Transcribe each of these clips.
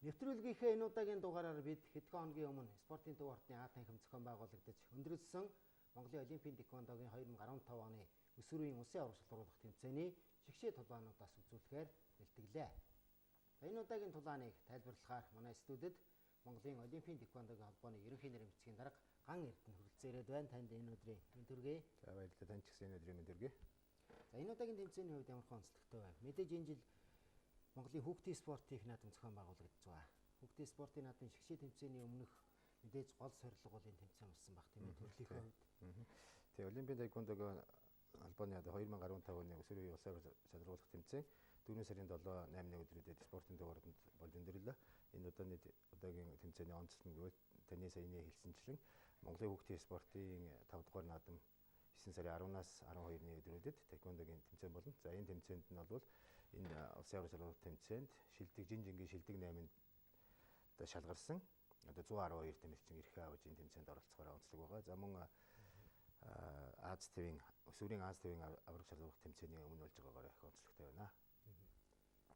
Нэвтрүүлгийнхээ энэ удаагийн дугаараар бид хэдхэн хоногийн өмнө спортын төв ордны А танхим зохион байгуулагдаж өндөрлөсөн Монголын Олимпийн тэквондогийн 2015 оны өсвөр үеийн улсын аварга шалгаруулах тэмцээний шигшээ тулаануудаас үзүүлэхээр бэлтгэлээ. За энэ удаагийн тулааныг тайлбарлахаар манай студид Монголын Олимпийн тэквондогийн холбооны ерөнхий нэрийн бичгийн дарга Ган Эрдэнэ хүрэлцэн ирээд байна. Танд энэ өдрийн мэнд хүргэе. За баярлалаа. Танд ч гэсэн энэ өдрийн мэнд хүргэе. За энэ удаагийн тэмцээний хувьд ямар онцлогтой байна? Мэдээж энэ жил Монголын хүүхдийн спортын их наадам зохион байгуулагдаж байгаа. Хүүхдийн спортын наадмын шигшээ тэмцээний өмнөх мэдээж гол сорилго бол энэ тэмцээн болсон баг тийм ээ, төрлийнхөө хувьд. Тэгээ Олимпийн тэквондогийн холбооны одоо 2015 оны өсвөр үеийн улсын шалгаруулах тэмцээн 4 сарын 7, 8-ны өдрүүдэд спортын төв ордонд болж өндөрлөө. Энэ удаагийн тэмцээний онцлог нь гэвэл таны саяны хэлсэнчлэн Монголын хүүхдийн спортын 5 дугаар наадам 9 сарын 10-наас 12-ны өдрүүдэд тэквондогийн тэмцээн болно. За энэ тэмцээнд нь бол энэ улсын аварга шалгаруулах тэмцээнд шилдэг жин жингийн шилдэг 8-нд одоо шалгарсан одоо 112 тамирчин эрхээ авч энэ тэмцээнд оролцохоор онцлог байгаа. За мөн Аз твийн өсвөрийн Аз твийн аварга шалгаруулах тэмцээний өмнө болж байгаагаар их онцлогтой байна.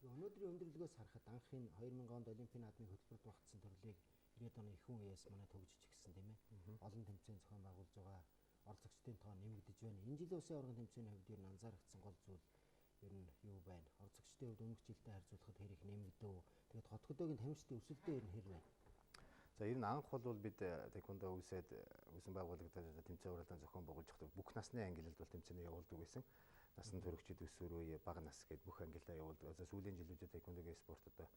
Өнөөдрийн өндөрлөгөөс харахад анх энэ 2000 онд Олимпийн наадмын хөтөлбөрт багтсан төрлийг 90-ад оны их хүн ээс манай төгжиж гисэн тийм ээ. Олон тэмцээн зохион байгуулж байгаа, оролцогчдын тоо нэмэгдэж байна. Энэ жилийн улсын аваргын тэмцээний хувьд ер нь анзаарагдсан гол зүйл ер нь юу байна? Оролцогчдын хувьд өмнөх жилдээ харьцуулахад хэр их нэмэгдэв? Тэгээд хот хөдөөгийн тамирчдын өсөлтөө ер нь хэр байна? За ер нь анх бол бид тэквондо үүсээд үүсэн байгуулагдаад тэмцээн уралдаан зохион байгуулж байхдаа бүх насны ангилалд бол тэмцээнээ явуулдаг байсан. Насан туршид өсвөр үе, бага нас гээд бүх ангилалаа явуулдаг. За сүүлийн жилүүдэд тэквондогийн спорт одоо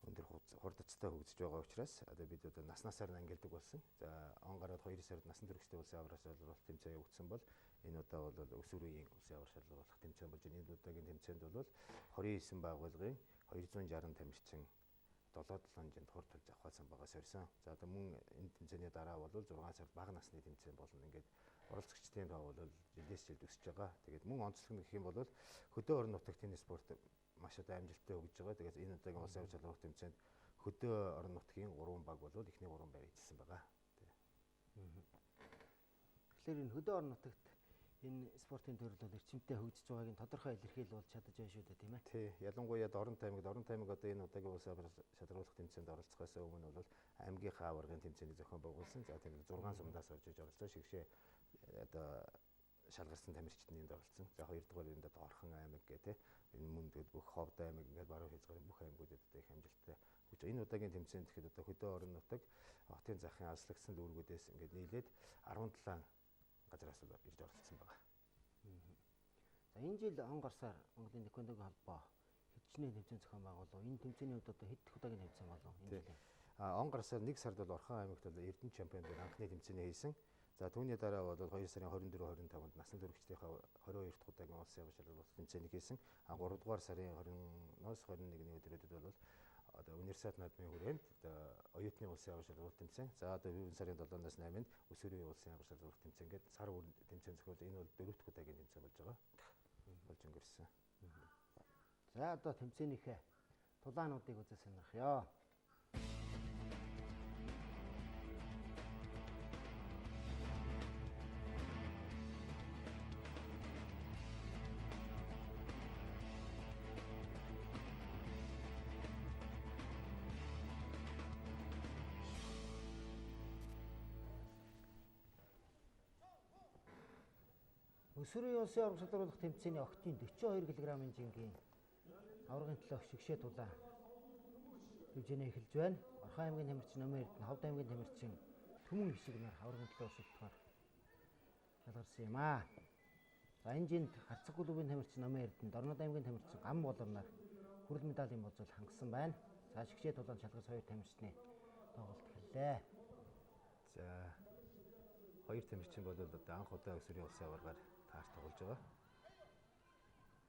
өндөр хурдцтай хөгжиж байгаа учраас одоо бид одоо наснасаар нь ангилдаг болсон. За он гараад 2 сард насан туршидын улсын аварга шалгаруулах тэмцээн явагдсан бол энэ удаа бол өсвөр үеийн улсын аварга шалгаруулах тэмцээн болж байна. Энэ удаагийн тэмцээнд бол 29 байгууллагын 260 тамирчин 7 жинд хур тулж авахсан байгаа сорьсон. За одоо мөн энэ тэмцээний дараа бол 6 сард бага насны тэмцээн болно. Ингээд оролцогчдын тоо бол жилээс жилд өсөж байгаа. Тэгээд мөн онцлог нь гэх юм бол хөдөө орон нутагт энэ спорт маш одоо амжилттай хөгжиж байгаа. Тэгээд энэ удаагийн улсын аварга шалгаруулах тэмцээнд хөдөө орон нутгийн 3 баг бол эхний 3 байр эзэлсэн байгаа. Тэгэхээр энэ хөдөө орон нутагт энэ спортын төрөл бол эрчимтэй хөгжиж байгааг нь тодорхой илэрхийл болж чадаж байна шүү дээ, тийм ээ. Тий, ялангуяа Дорнот аймаг одоо энэ удаагийн улсын аварга шалгаруулах тэмцээнд оролцохоос өмнө бол аймгийнхаа аваргын тэмцээнийг зохион байгуулсан. За тийм 6 сумдаас орж иж оролцоо шигшээ одоо шалгарсан тамирчид энд оролцсон. За 2 дугаар энд одоо Орхон аймаг гэх тээ. Энэ мөн тэгээд бүх Ховд аймаг ингээд баруун хязгаарын бүх аймагуудад одоо их амжилттай хөгжиж. Энэ удаагийн тэмцээнд тэгэхэд одоо хөдөө орон нутаг хотын захын алслагдсан дүүргүүдээс ингээд нийлээд 17 газраас ирж оролцсон байгаа. За энэ жил он гарсаар Монголын тэквондогийн холбоо хичнээн тэмцээн зохион байгуулав. Энэ тэмцээний хувьд одоо хэд дэх удаагийн тэмцээн болов энэ жилийн? Он гарсаар 1 сард бол Орхон аймагт бол Эрдэнэ чемпион дээр анхны тэмцээнээ хийсэн. За түүний дараа бол 2 сарын 24, 25-нд насан туршидтынхаа 22 дахь удаагийн улсын аварга шалгаруулах тэмцээнийг хийсэн. А 3 дугаар сарын 20-ноос 21-ний өдрүүдэд бол одоо университет наадмын хүрээнд одоо оюутны улсын аварга шалгаруулах тэмцээн. За одоо 4 сарын 7-наас 8-нд өсвөрийн улсын аварга шалгаруулах тэмцээн гээд сар бүр тэмцээн зохиол. Энэ бол 4 дахь удаагийн тэмцээн болж байгаа. Болж өнгөрсөн. За одоо тэмцээнийхээ тулаануудыг үзэж сонирхъё. Өсвөрийн улсын аварга шалгаруулах тэмцээний октын 42 кг-ын жингийн аваргын төлөөх шигшээ тулаан хэмжээний эхэлж байна. Орхон аймгийн тамирчин Номын Эрдэнэ, Ховд аймгийн тамирчин Түмэн хишиг нар аваргын төлөө өрсөлдөхөөр шалгарсан юм аа. За энэ жинд Харцаг клубын тамирчин Номын Эрдэнэ, Дорнод аймгийн тамирчин Гам болор нар хүрэл медалийн бозол хангасан байна. За шигшээ тулаанд шалгарсан хоёр тамирчны тоглолт эхэллээ. За хоёр тамирчин бол одоо анх удаа өсвөрийн улсын аваргаар таарч тоглож байгаа.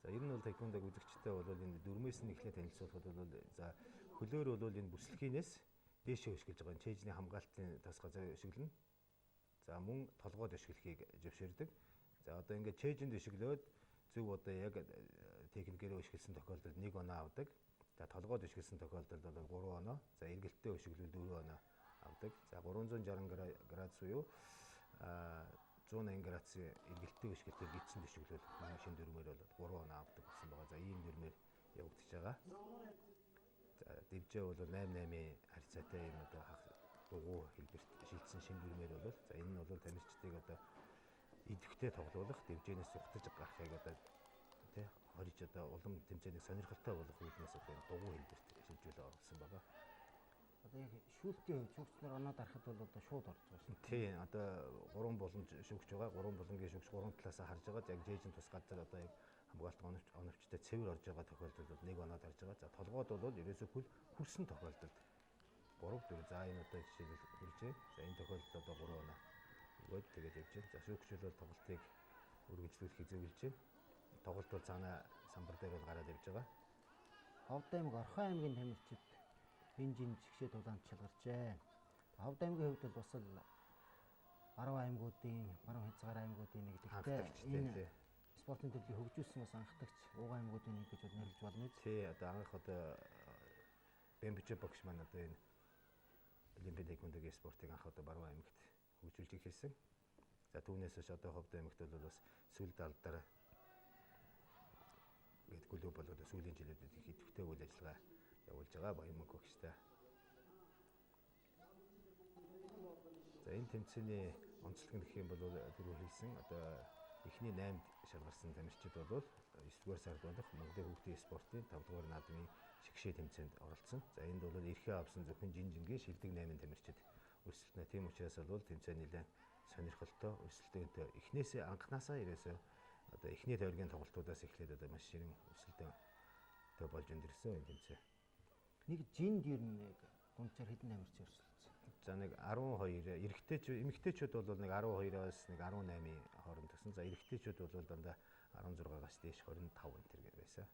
За ер нь бол тэквондог үзэгчтэй бол энэ дөрмөөс нь эхлээд танилцуулахад бол за хөлөөр бол энэ бүслэхийнээс дээшээ өшгөлж байгаа. Энэ чэйжний хамгаалтын тас газар өшөглөнө. За мөн толгойд өшгөлхийг зөвшөөрдөг. За одоо ингээд чэйжинд өшөглөөд зөв одоо яг техникээр өшгөлсөн тохиолдолд 1 оноо авдаг. За толгойд өшгөлсөн тохиолдолд бол 3 оноо. За эргэлттэй өшөглөл 4 оноо авдаг. За 360 градус буюу 180 градусын эргэлттэй өшгөлтөөр гидсэн төшөглөл манай шин дөрмээр бол 3 оноо авдаг болсон байгаа. За ийм дөрмээр явагдаж байгаа. За дивжээ бол 8-8-ийн харьцаатай юм одоо хагас дугуй хэлбэрт шилжсэн шин бүрмээр бол за энэ нь бол тамирчдыг одоо идэвхтэй тоглуулах, дивжээнээс зүхтаж гарахыг одоо тий хориж одоо улам тэмцээнийг сонирхолтой болгох үүднээс одоо энэ дугуй хэлбэрт шилжүүлээ оруулсан байгаа. Одоо яг шүүлтийн хувьд шүүгч нар оноо дарахад бол одоо шууд орж байгаа шүү. Тий, одоо гурван боломж шүүгч байгаа. Гурван булангийн шүүгч гурван талаасаа харж байгаа. Яг жээжин тус газар одоо яг хамгаалт оновчтой цэвэр орж байгаа тохиолдолд бол нэг оноо дарж байгаа. За толгойд бол ерөөсөө хөл хүрсэн тохиолдолд 3 4. За энэ одоо жишээлбэл хүржээ. За энэ тохиолдолд одоо 3 оноо өгөөд тэгээд явж байна. За шүүгч бол тоглолтыг үргэлжлүүлэхийг зөвлөж байна. Тоглолт бол цаана самбар дээр бол гараад явж байгаа. Ховд аймаг Орхон аймгийн тамирчид энэ жин жигшээ тулаанд шалгарчээ. Ховд аймгийн хувьд бол бас л баруун аймагуудын, баруун хязгаар аймагуудын нэг гэхдээ энэ спортын төрлийг хөгжүүлсэн бас анхдагч ууган аймагуудын нэг гэж бол нэрлэж болно. Тий, одоо анх одоо Бэмбичэ багш маань одоо энэ Олимпийн тэквондогийн спортыг анх одоо баруун аймагт хөгжүүлж эхэлсэн. За түүнээс хойш одоо Ховд аймагт бол бас сүлд алдар гээд клуб бол одоо сүүлийн жилүүдэд их идэвхтэй үйл ажиллагаа явуулж байгаа Баян мөнгө багштай. За энэ тэмцээний онцлог нь гэх юм бол түрүү хэлсэн одоо эхний 8-д шалгарсан тамирчид бол 9-р сард болох Монголын хүүхдийн спортын 5-р наадмын шигшээ тэмцээнд оролцсон. За энд бол эрхээ авсан зөвхөн жин жингийн шилдэг 8 тамирчид өрсөлдөнө. Тийм учраас бол тэмцээн нэлээд сонирхолтой, өрсөлдөөнтэй эхнээсээ анханасаа ерөөсөө одоо эхний тойргийн тоглолтуудаас эхлээд одоо маш ширэн өрсөлдөөнтэй болж өндөрсөн энэ тэмцээн. Нэг жинд ер нь нэг дунджаар хэдэн тамирч өрсөлдсөн? За нэг 12 эрэгтэйчүүд эмэгтэйчүүд бол нэг 12-оос нэг 18-ийн хооронд гэсэн. За эрэгтэйчүүд бол дандаа 16-аас дээш 25 энэ төр байсан.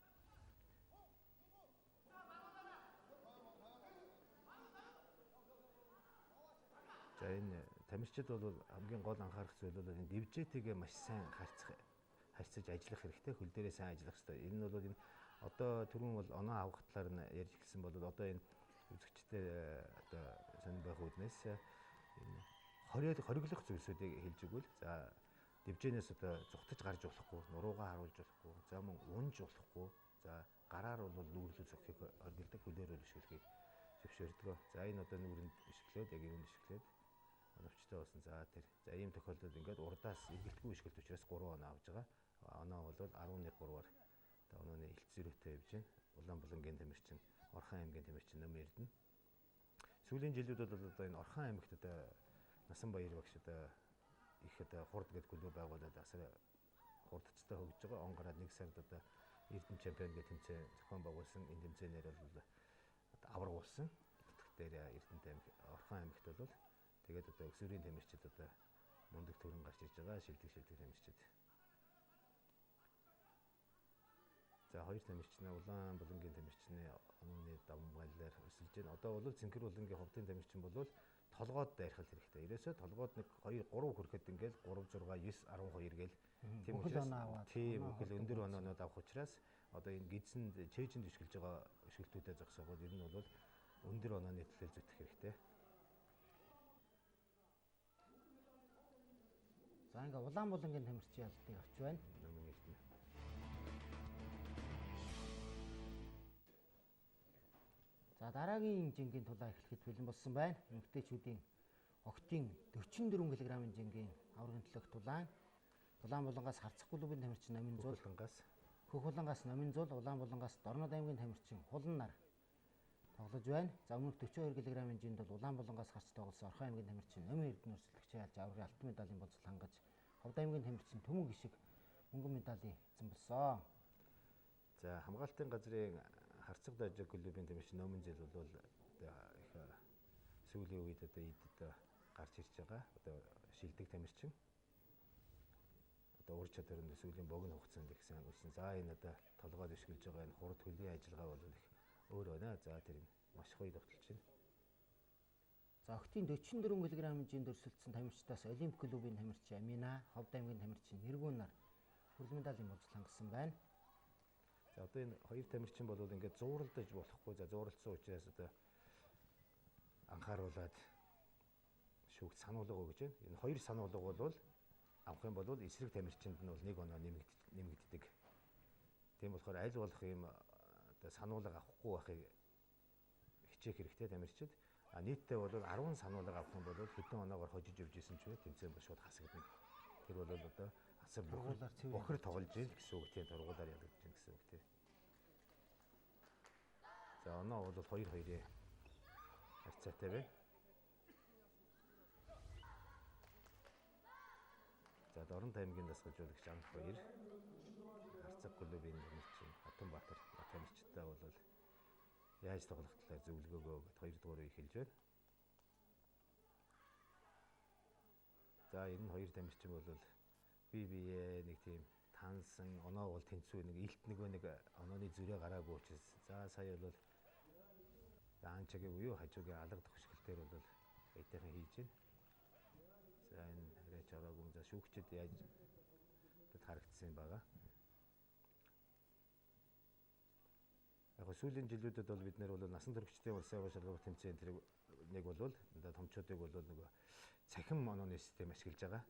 За энэ тамирчид бол хамгийн гол анхаарах зүйл бол энэ дивжээтэйгээ маш сайн харьцаж ажиллах хэрэгтэй, хөл дээрээ сайн ажиллах хэрэгтэй. Энэ нь бол энэ одоо түрүүн бол оноо авах талаар нь ярьж эхэлсэн бол одоо энэ үзэгчтэй одоо сонирн байх үүднээс энэ хориглох зүйлсүүдийг хэлж өгвөл за дивжээнээс одоо зүхтаж гарч болохгүй, нуруугаа харуулж болохгүй, за мөн унж болохгүй, за гараар бол нүүрлүү цохихыг оргилдог, хөлөөр өшөглөхийг зөвшөөрдөг. За энэ одоо нүүрэнд өшөглөөд яг юунд өшөглөөд оновчтой болсон. За тэр. За ийм тохиолдолд ингээд урдаас эргэлтгүй өшгөлт учраас 3 оноо авж байгаа. Оноо бол 11-3-аар одоо онооны илт зөрүүтэй явж байна. Улаанбулангийн тамирчин, Орхон аймгийн тамирчин Номын Эрдэнэ. Сүүлийн жилүүд бол одоо энэ Орхон аймагт одоо Насан Баяр багш одоо их одоо хурд гэдэг клуб байгуулад асар хурдцтай хөгжиж байгаа. Он гараад 1 сард одоо Эрдэнэ чемпион гэх тэмцээн зохион байгуулсан. Энэ тэмцээнээр бол одоо авраг болсон. Нутагт дээр Эрдэнэ аймаг, Орхон аймагт бол тэгээд одоо өсвөрийн тамирчид одоо мундаг төрөн гарч ирж байгаа. Шилдэг тамирчид. За хоёр тамирчнаа Улаан булангийн тамирчны онооны давмгайлаар өсөлж байна. Одоо бол Цэнхэр булангийн ховдын тамирчин бол толгойд дайрхал хэрэгтэй. Ерөөсөө толгойд нэг 2 3 хүрэхэд ингээл 3 6 9 12 гээл тийм учраас тийм бүхэл өндөр оноонууд авах учраас одоо энэ гидсэнд чэйжэнд өшгөлж байгаа өшгөлтүүдэд зогсоогоод ер нь бол өндөр онооны төлөө зүтгэх хэрэгтэй. За ингээ Улаан булангийн тамирчин ялтыг авч байна. Номын Эрдэнэ. За дараагийн жингийн тулаа эхлэхэд бэлэн болсон байна. Эмэгтэйчүүдийн огтын 44 кг-ын жингийн аврагын төлөх тулаан. Улаан булангаас Харцах клубын тамирчин Номын Зул, Хөх булангаас Номын Зул, Улаан булангаас Дорнод аймгийн тамирчин Хулан нар тоглож байна. За өмнөх 42 кг-ын жинд бол Улаан булангаас гарч тоглосон Орхон аймгийн тамирчин Номын Эрдэнэ өрсөлдөгчөө ялж аврагын алтан медалийн болцол хангаж Ховд аймгийн тамирчин Түмэн гişиг мөнгөн медалийн эзэн болсон. За хамгаалтын газрын Харцаг дажиг клубын тамирчин Номын Зэл бол одоо их сүүлийн үед одоо эд одоо гарч ирж байгаа. Одоо шилдэг тамирчин. Одоо ур чадвар нь сүүлийн богино хугацаанд их сайн өссөн. За энэ одоо толгойд өшгөлж байгаа энэ хурд хөлийн ажиллагаа бол их өөр байна. За тэр маш гоё довтолж байна. За огтын 44 кг-ын жинд өрсөлдсөн тамирчдаас Олимп клубын тамирчин Амина, Ховд аймгийн тамирчин Нэргүүн нар хүрэл медалийн болцол хангасан байна. За одоо энэ хоёр тамирчин бол ингээд зууралдаж болохгүй. За зууралдсан учраас одоо анхааруулад шүүгч сануулга өгч байна. Энэ хоёр сануулга бол авах юм бол эсрэг тамирчинд нь бол нэг оноо нэмэгддэг. Тийм болохоор аль болох ийм одоо сануулга авахгүй байхыг хичээх хэрэгтэй тамирчид. А нийтдээ бол 10 сануулга авах юм бол хэдэн оноогоор хожиж явж исэн ч вэ тэмцээн бол шууд хасагдана. Тэр бол одоо асар бохир тоглож ийн гэсэн үг тийм, тургуулаар ялагдаж ийн гэсэн үг тийм. За оноо бол 2-2-ийн харьцаатай байна. За Дорнод аймгийн дасгалжуулагч Анх хоёр Харцаг клубын тамирчин Хатанбаатар тамирчтай бол яаж тоглох талаар зөвлөгөөгөө өгөөд 2 дугаар үе эхэлж байна. За энэ хоёр тамирчин бол бие биеэ нэг тийм тансан оноо бол тэнцүү нэг илт нэг онооны зүрээ гараагүй учраас за сая бол Анчагийн буюу хажуугийн алга төгсгөл дээр бол эдийнхэн хийж байна. За энэ арайч ороогүй. За шүүгчид яаж харагдсан юм байгаа. Яг сүүлийн жилүүдэд бол бид нэр бол насан туршидтын улсын уран шалгуур тэмцээн тэр нэг бол одоо томчуудыг бол нөгөө цахим онооны систем ашиглаж байгаа.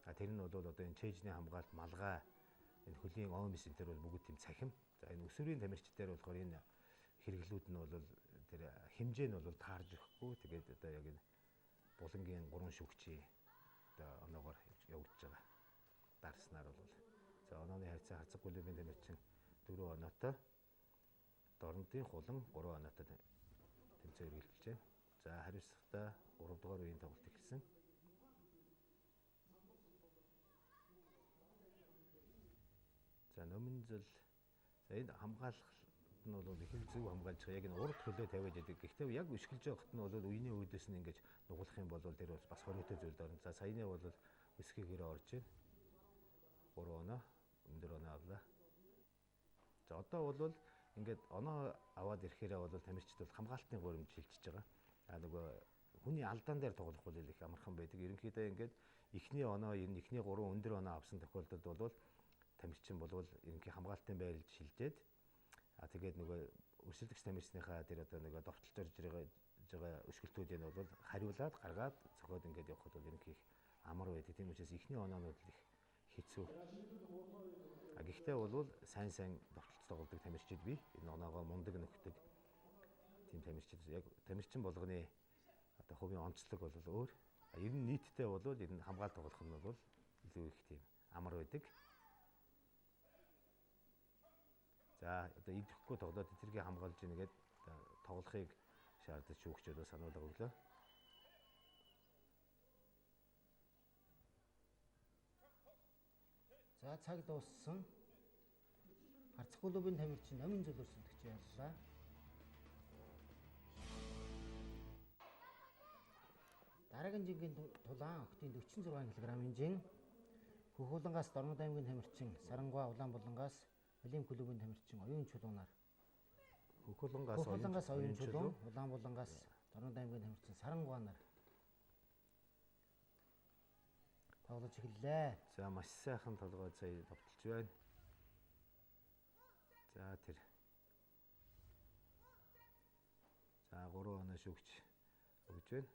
А тэр нь бол одоо энэ чэйжний хамгаалт, малгай, энэ хөлийн омис энэ төр бол бүгд тийм цахим. За энэ өсвөрийн тамирчид дээр болохоор энэ хэрэглүүд нь бол тэр хэмжээ нь бол таарж өгөхгүй. Тэгээд одоо яг энэ булангийн 3 шүүгчийн одоо оноогоор явагдаж байгаа. Дарснаар бол за онооны харьцаа Харцаг клубын тамирчин 4 оноотой, Дорнодын хулан 3 оноотой тэмцээн үргэлжилж байна. За хариуцлагатай 3 дугаар үеийн тоглолт эхэлсэн. За Номинзол за энэ хамгаалалт нь бол их зөв хамгаалж байгаа. Яг энэ урд хөлөө тавиад яадаг. Гэхдээ яг өшгөлж байхад нь бол үений үүдээс нь ингэж нугалах юм бол тэр бас хориотой зүйлд орно. За саяны бол өсгийгээрээ орж байна. 3 оноо, өндөр оноо авлаа. За одоо бол ингээд оноо аваад ирэхээрээ бол тамирчид бол хамгаалтын горимд шилжиж байгаа. А нөгөө хүний алдаан дээр тоглох бол их амархан байдаг. Ерөнхийдөө ингээд эхний оноо, энэ эхний 3 өндөр оноо авсан тохиолдолд бол тамирчин болвол ерөнхий хамгаалтын байрлалд шилжээд а тэгээд нөгөө өрсөлдөгч тамирчныхаа тэр одоо нөгөө довтолж орж байгаа өшгөлтүүдийг нь бол хариулаад гаргаад зөхиод ингээд явхад бол ерөнхий их амар байдаг. Тийм учраас эхний оноонууд л их хэцүү. А гэхдээ бол сайн довтолж тоглодог тамирчид бий. Энэ оноогоо мундаг нөхдөг тийм тамирчид яг тамирчин болгоны одоо хувийн онцлог бол өөр. А ер нь нийтдээ бол ер нь хамгаалт тоглох нь бол илүү их тийм амар байдаг. За одоо идэхгүй тоглоод тэргийг хамгаалж ийнгээд тоглохыг шаардаж шүүгч болоо сануулга өглөө. За цаг дууссан. Харцаг клубын тамирчин Номинзол өрсөлдөгч яллаа. Дараагийн жингийн тулаан охтын 46 кг-ийн жин Хөхүүлангаас Дорнод аймгийн тамирчин Сарангуа Улаанбулангаас Олимп клубын тамирчин Оюун Чулуунаар. Хөхүүлангаас Оюун Чулуун, Улаанбулангаас Дорнод аймгийн тамирчин Сарангуанаар тоглож эхэллээ. За маш сайхан толгой сая довтолж байна. За тэр. За 3 оноо шүүгч өгж байна.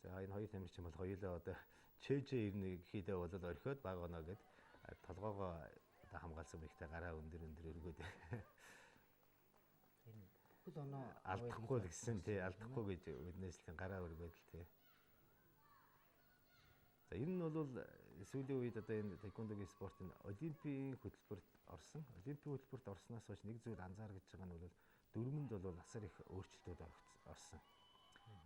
За энэ хоёр тамирчин бол хоёулаа одоо чэжээ ерөнхийдөө бол орхиод бага оноо гэд толгоогоо одоо хамгаалсан мэгтэй гараа өндөр өргөөд. Энэ бүхэл оноо алдахгүй л гэсэн тий, алдахгүй гэж үднээс л гараа өргөөд л тий. За энэ нь бол сүүлийн үед одоо энэ таеквондогийн спорт нь олимпийн хөтөлбөрт орсон. Олимпийн хөтөлбөрт орсноос хойш нэг зүйл анзаарч байгаа нь бол дөрмөнд бол асар их өөрчлөлтүүд орсон.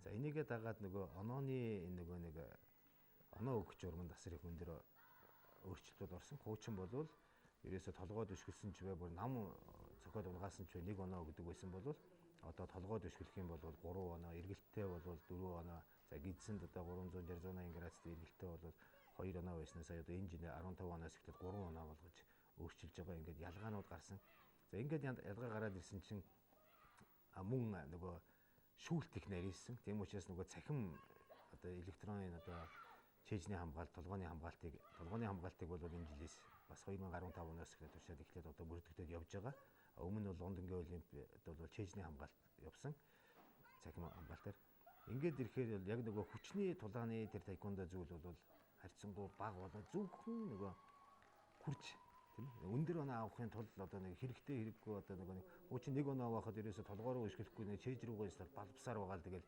За энийгээ дагаад нөгөө онооны энэ нөгөө нэг оноо өгч журманд асар их өндөр өөрчлөлтүүд орсон. Хуучин бол ерөөсө толгойд өшгөлсөн ч бай бүр нам цохиод унгаасан ч бай нэг оноо өгдөг байсан бол одоо толгойд өшгөлөх юм бол 3 оноо, эргэлттэй бол 4 оноо. За гидсэнд одоо 360 180 градустай эргэлттэй бол 2 оноо байснаа сая одоо энэ жил 15 оноос эхлээд 3 оноо болгож өөрчилж байгаа. Ингээд ялгаанууд гарсан. За ингээд ялгаа гараад ирсэн чинь мөн нөгөө шүүлт их нарийнсан. Тийм учраас нөгөө цахим одоо электронын одоо чэйжний хамгаалт, толгойн хамгаалтыг бол энэ жилээс бас 2015 оноос эхлээд туршаад эхлээд одоо бүрдэгдээд явж байгаа. Өмнө нь бол Лондонгийн олимпиад бол чэйжний хамгаалт явсан. Цахим хамгаалтаар. Ингээд ирэхээр бол яг нөгөө хүчний тулааны тэр таеквондо зүйл бол харьцангуй бага болоо зөвхөн нөгөө хурж Тийм ээ. Өндөр оноо авахын тулд одоо нэг хэрэгтэй хэрэггүй одоо нэг хуучин нэг оноо авахад ерөөсө толгой руу өшгөлөхгүй нэг чээж рүүгээ ёстой балбсаар байгаа л тэгэл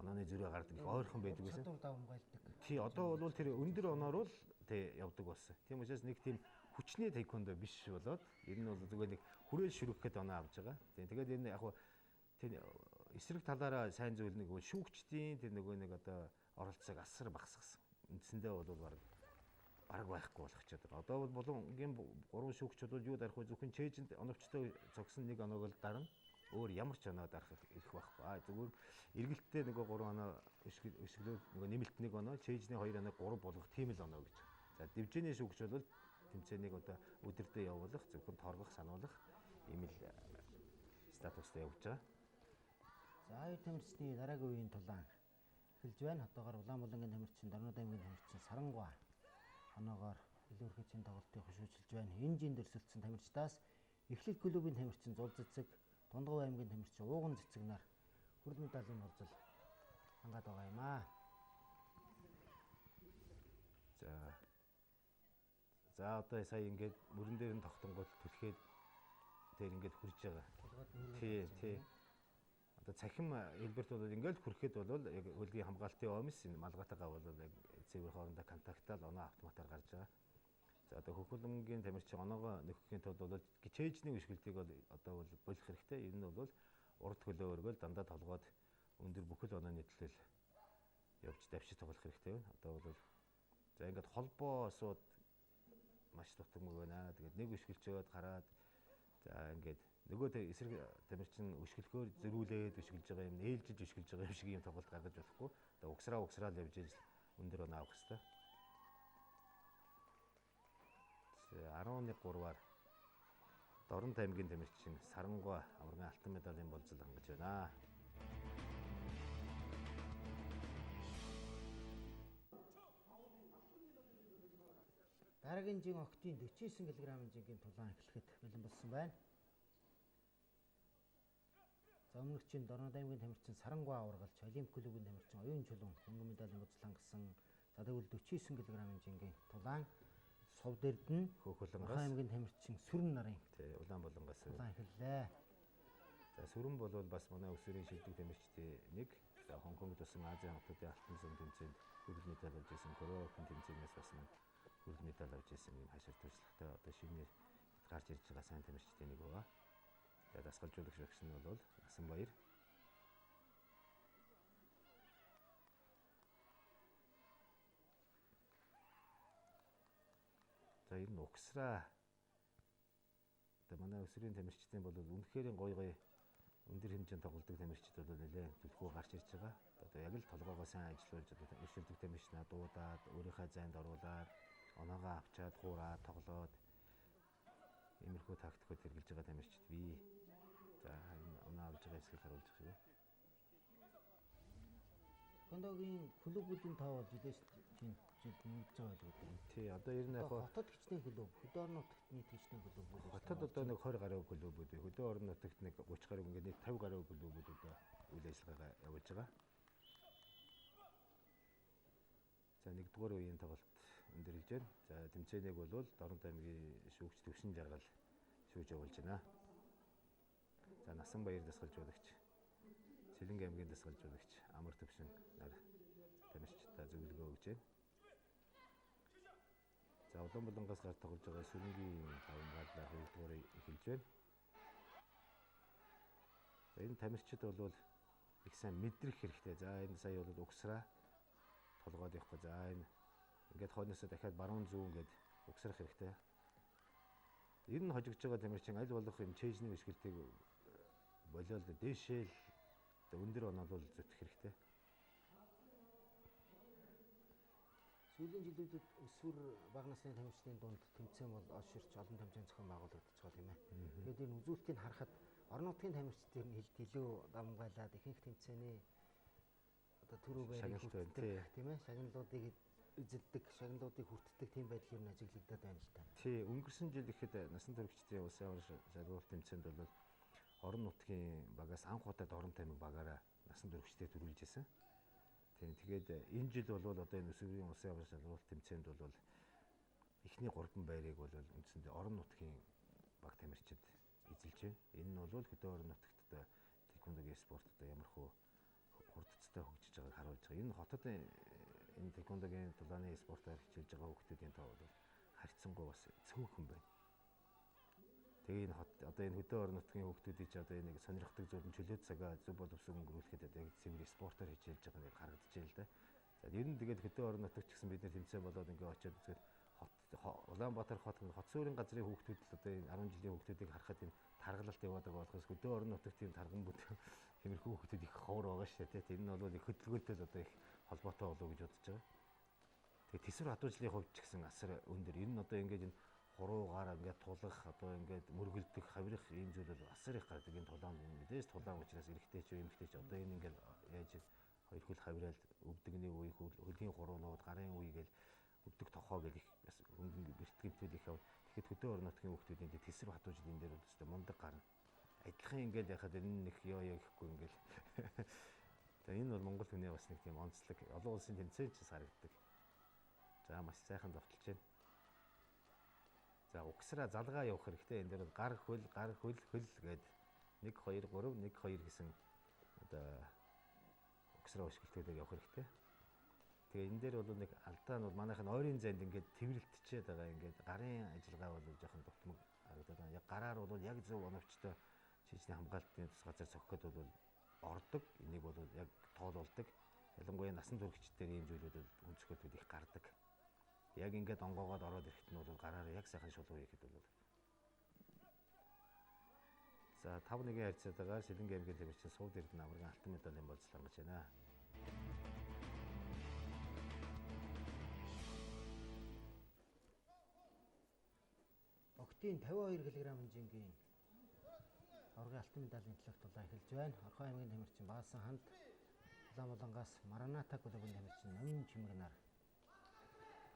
онооны зүрээ гардаг их ойрхон байдаг байсан. Чадвар давамгайлдаг. Тий, одоо бол тэр өндөр оноороо л тий явдаг болсон. Тийм учраас нэг тийм хүчний таеквондо биш болоод ер нь бол зүгээр нэг хүрээл шүргэхэд оноо авч байгаа. Тийм, тэгээд энэ яг тэр эсрэг талаараа сайн зүйл нэг шүүгчдийн тэр нөгөө нэг одоо оролцоог асар багасгасан. Үндсэндээ бол бараг байхгүй болох ч чадвар. Одоо бол булангийн 3 шүүгч бол юу дарах вэ? Зөвхөн чэйжэнд оновчтой цогсон нэг оноог л дарна. Өөр ямар ч оноо дарах эрх байхгүй. А зүгээр эргэлттэй нөгөө 3 оноо өшөглөөд нөгөө нэмэлт нэг оноо, чэйжний 2 оноо 3 болгох тийм л оноо гэж. За дивжээний шүүгч бол тэмцээнийг одоо өдөртөө явуулах, зөвхөн торгох, сануулах ийм л статустай явж байгаа. За аюу тамирчны дараагийн үеийн тулаан эхэлж байна. Одоогоор Улаанбулангийн тамирчин, Дорнод аймгийн тамирчин Сарангуа оноогоор илүүрхэж энэ тоглолтыг хөшүүчилж байна. Энэ жинд өрсөлдсөн тамирчдаас Эхлэл клубын тамирчин Зул Цэцэг, Дундгав аймгийн тамирчин Ууган Цэцэг нар хүрэл медалийн болзол хангаад байгаа юм аа. За одоо сая ингээд мөрөн дээр нь тогтонгууд түлхээд тэр ингээд хурж байгаа. Тий, тий. Одоо цахим хэлбэрт бол ингээд хүрэхэд бол яг хөлгийн хамгаалтын омс энэ малгайтайгаа бол яг цэвэр хоорондоо контактал оноо автоматар гарч байгаа. За одоо хөхөлмгийн тамирчин оноогоо нөхөхийн тулд бол чэйжний өшгөлтийг бол одоо бол болох хэрэгтэй. Ер нь бол урд хөлөө өргөл дандаа толгойд өндөр бүхэл онооны төлөө явж давшиж тоглох хэрэгтэй байна. Одоо бол за ингээд холбоо сууд маш дутагмаг байна. Тэгээд нэг өшгөлчөөд гараад за ингээд нөгөө эсрэг тамирчин өшгөлөхөөр зөрүүлээд өшгөлж байгаа юм, ээлжиж өшгөлж байгаа юм шиг юм тоглолт гаргаж болохгүй. Одоо угсраа л явж ижил өндөр оноо авах хэрэгтэй. 11-3-аар Дорнод аймгийн тамирчин Сарангуа аваргын алтан медалийн болзол хангаж байна. Дараагийн жин октын 49 кг-ын жингийн тулаан эхлэхэд бэлэн болсон байна. За өмнөх чинь Дорнод аймгийн тамирчин Сарангуа аваргалч, Олимп клубын тамирчин Оюун Чулуун мөнгөн медалийн болзол хангасан. За тэгвэл 49 кг-ын жингийн тулаан Сувд Эрдэнэ Хөөхөлөнгөөс аймгийн тамирчин Сүрэн нарын тий Улаанбулангаас тулаан эхэллээ. За Сүрэн бол бас манай өсвөрийн шилдэг тамирчдын нэг. За Хонконгд болсон Азийн хотуудын алтан зам тэмцээнд хүрэл медаль авч ирсэн. Корей охин тэмцээнээс бас мань хүрэл медаль авч ирсэн юм хашир туршлагатай одоо шинээр гарч ирж байгаа сайн тамирчдын нэг байгаа. За дасгалжуулагч багш нь бол Насан Баяр. За ер нь угсраа одоо манай өсвөрийн тамирчдын бол үнэхээр гоё гоё өндөр хэмжээнд тоглодог тамирчид бол нэлээд түлхүү гарч ирж байгаа. Одоо яг л толгоогоо сайн ажилуулж одоо өрсөлдөг тамирчнаа дуудаад өөрийнхөө зайд оруулаад оноогоо авчаад хуураад тоглоод иймэрхүү тактикууд хэрэгжилж байгаа тамирчид бий. За энэ оноо авч байгаа хэсгийг харуулж байгаа шүү. Кондогийн клубүүдийн тоо бол жилээс жил нэмэгдэж байгаа л гэдэг. Тий, одоо ер нь яг хотод хичнээн клуб, хөдөө орон нутагт нийт хичнээн клубүүд. Хотод одоо нэг 20 гаруй клубүүд, хөдөө орон нутагт нэг 30 гаруй ингээд нэг 50 гаруй клубүүд одоо үйл ажиллагаагаа явуулж байгаа. За нэгдүгээр үеийн тоглолт өндөрлөж байна. За тэмцээнийг бол Дорнод аймгийн шүүгч Төвшин Жаргал шүүж явуулж байна. За Насан Баяр дасгалжуулагч, Цэлэнг аймгийн дасгалжуулагч Амар Төвшин нар тамирчдаа зөвлөгөө өгч байна. За Улаанбулангаас гар тоглож байгаа Сүрэнгийн давмгаалаа хоёрдугаар эхэлж байна. За энэ тамирчид бол их сайн мэдрэх хэрэгтэй. За энэ сая бол угсраа толгойд явахгүй. За энэ ингээд хойноосоо дахиад баруун зүүн ингээд угсрах хэрэгтэй. Ер нь хожигдж байгаа тамирчин аль болох юм чэйжний өшгөлтийг болиол дээшээл өндөр оноо бол зүтгэх хэрэгтэй. Сүүлийн жилүүдэд өсвөр бага насны тамирчдын дунд тэмцээн бол олширч олон тэмцээн зохион байгуулагдаж байгаа юм ээ. Тэгээд энэ үзүүлэлтийг харахад орон нутгийн тамирчид ер нь хэлд илүү давмгайлаад ихэнх тэмцээний одоо түрүү байрыг хүртдэг тийм ээ, шагналуудыг эзэлдэг, шагналуудыг хүртдэг тийм байдал ер нь ажиглагдаад байна л та. Тий, өнгөрсөн жил ихэд насан туршидын улсын аварга шалралт тэмцээнд бол орон нутгийн багаас анх удаа Дорнод аймаг багаараа насан туршидыг төрүүлж ирсэн. Тэгээд энэ жил бол одоо энэ өсвөрийн улсын аварга шалралт тэмцээнд бол Эхний 3 байрыг бол үндсэндээ орон нутгийн баг тамирчид эзэлж байна. Энэ нь бол хөдөө орон нутагт одоо тэквондогийн спорт одоо ямар хөө хурдцтай хөгжиж байгааг харуулж байгаа. Энэ хотод энэ тэквондогийн тулааны спортоор хичээлж байгаа хүүхдүүдийн тоо бол харьцангуй бас цөөхөн байна. Тэгээ энэ хот одоо энэ хөдөө орон нутгийн хүүхдүүдийг ч одоо энэ сонирхдаг зүйл нь чөлөө цагаа зөв боловсон өнгөрүүлэхэд одоо яг цэвэр спортоор хичээлж байгаа нь харагдаж байна л да. За ер нь тэгээд хөдөө орон нутагт ч гэсэн бид нэр тэмцээн болоод ингээ очиод үзгээд хот Улаанбаатар хот хот суурин газрын хүүхдүүд л одоо энэ 10 жилийн хүүхдүүдийг харахад энэ таргалалт яваад байгаа болохоос хөдөө орон нутагт тийм тарган бүт тиймэрхүү хүүхдүүд их ховор байгаа шүү дээ. Энэ нь бол их хөдөлгөөнтэй л одоо их холбоотой болов уу гэж бодож байгаа. Тэгээ тэсвэр хадуучлалын хувьд ч гэсэн асар өндөр. Энэ нь одоо ингээд энэ хуруугаар ингээд тулах одоо ингээд мөргөлдөх, хавирах ийм зүйл бол асар их гардаг. Энэ тулаан мэдээж тулаан учраас эрэгтэй ч эмэгтэй ч одоо энэ ингээд яаж хоёр хөл хавираал өвдөгний үе, хөлийн хуруунууд, гарын үе гэл өвдөг тохоо гэл их бас хөнгөн бэртгэмтүүд их яв. Тэгэхэд хөдөө орон нутгийн хүүхдүүдийн тэсвэр хадуучлалын дээр бол өстой мундаг гарна. Адилхан ингээд яхад энэ нэг ёо ёо гэхгүй ингээд. За энэ бол Монгол хүний бас нэг тийм онцлог олон улсын тэмцээн ч харагддаг. За маш сайхан довтолж байна. За угсраа залгаа явах хэрэгтэй. Энэ дээр бол гар хөл, гар хөл, хөл гээд 1 2 3 1 2 гэсэн одоо угсраа өшгөлтүүдээр явах хэрэгтэй. Тэгээ энэ дээр бол нэг алдаа нь бол манайх нь ойрын зайд ингээд тэрвэрлтчихэд байгаа ингээд гарын ажиллагаа бол жоохон дутмаг харагдаад байна. Яг гараар бол яг зөв оновчтой шижний хамгаалтын тус газар цохиход бол ордог. Энийг бол яг тоолуулдаг. Ялангуяа насан туршидтэр ийм зүйлүүд бол өнцгөөдүүд их гардаг. Яг ингээд онгоогоод ороод ирэхэд нь бол гараар яг сайхан шулуу хийхэд бол. За 5-1-ийн харьцаатайгаар Сэлэнгэ аймгийн тамирчин Сувд Эрдэнэ аваргын алтан медалийн болцол хангаж байна. Октийн 52 кг жингийн аваргын алтан медалийн төлөх тулаан эхэлж байна. Орхон аймгийн тамирчин Баасан ханд Улаанбаатараас Мараната клубын тамирчин Номин Чимэгнар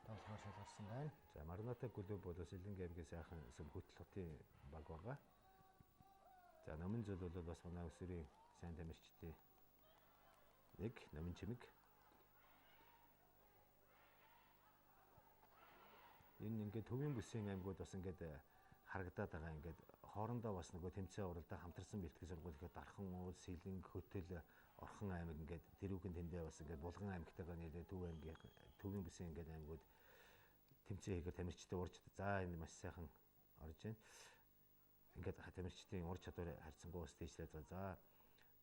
тоглохоор шалгарсан байна. За Мараната клуб бол Сэлэнгэ аймгийн сайхан сүм хөтөл хотын баг байгаа. За Номин зөл бол бас манай өсвөрийн сайн тамирчдын нэг Номин Чимэг. Энэ ингээд төвийн бүсийн аймагуд бас ингээд харагдаад байгаа ингээд хоорондоо бас нөгөө тэмцээн уралдаа хамтарсан бэлтгэл сургууль ихэд Дархан уул, Сэлэнг, Хөтөл, Орхон аймаг ингээд тэрүүхэн тэндээ бас ингээд Булган аймагтайгаа нийлээ Төв аймгийн төвийн бүсийн ингээд аймагуд тэмцээн хийхээр тамирчдын ур чадвар за энэ маш сайхан орж байна. Ингээд тамирчдын ур чадвар харьцангуй бас дээшлээд байгаа. За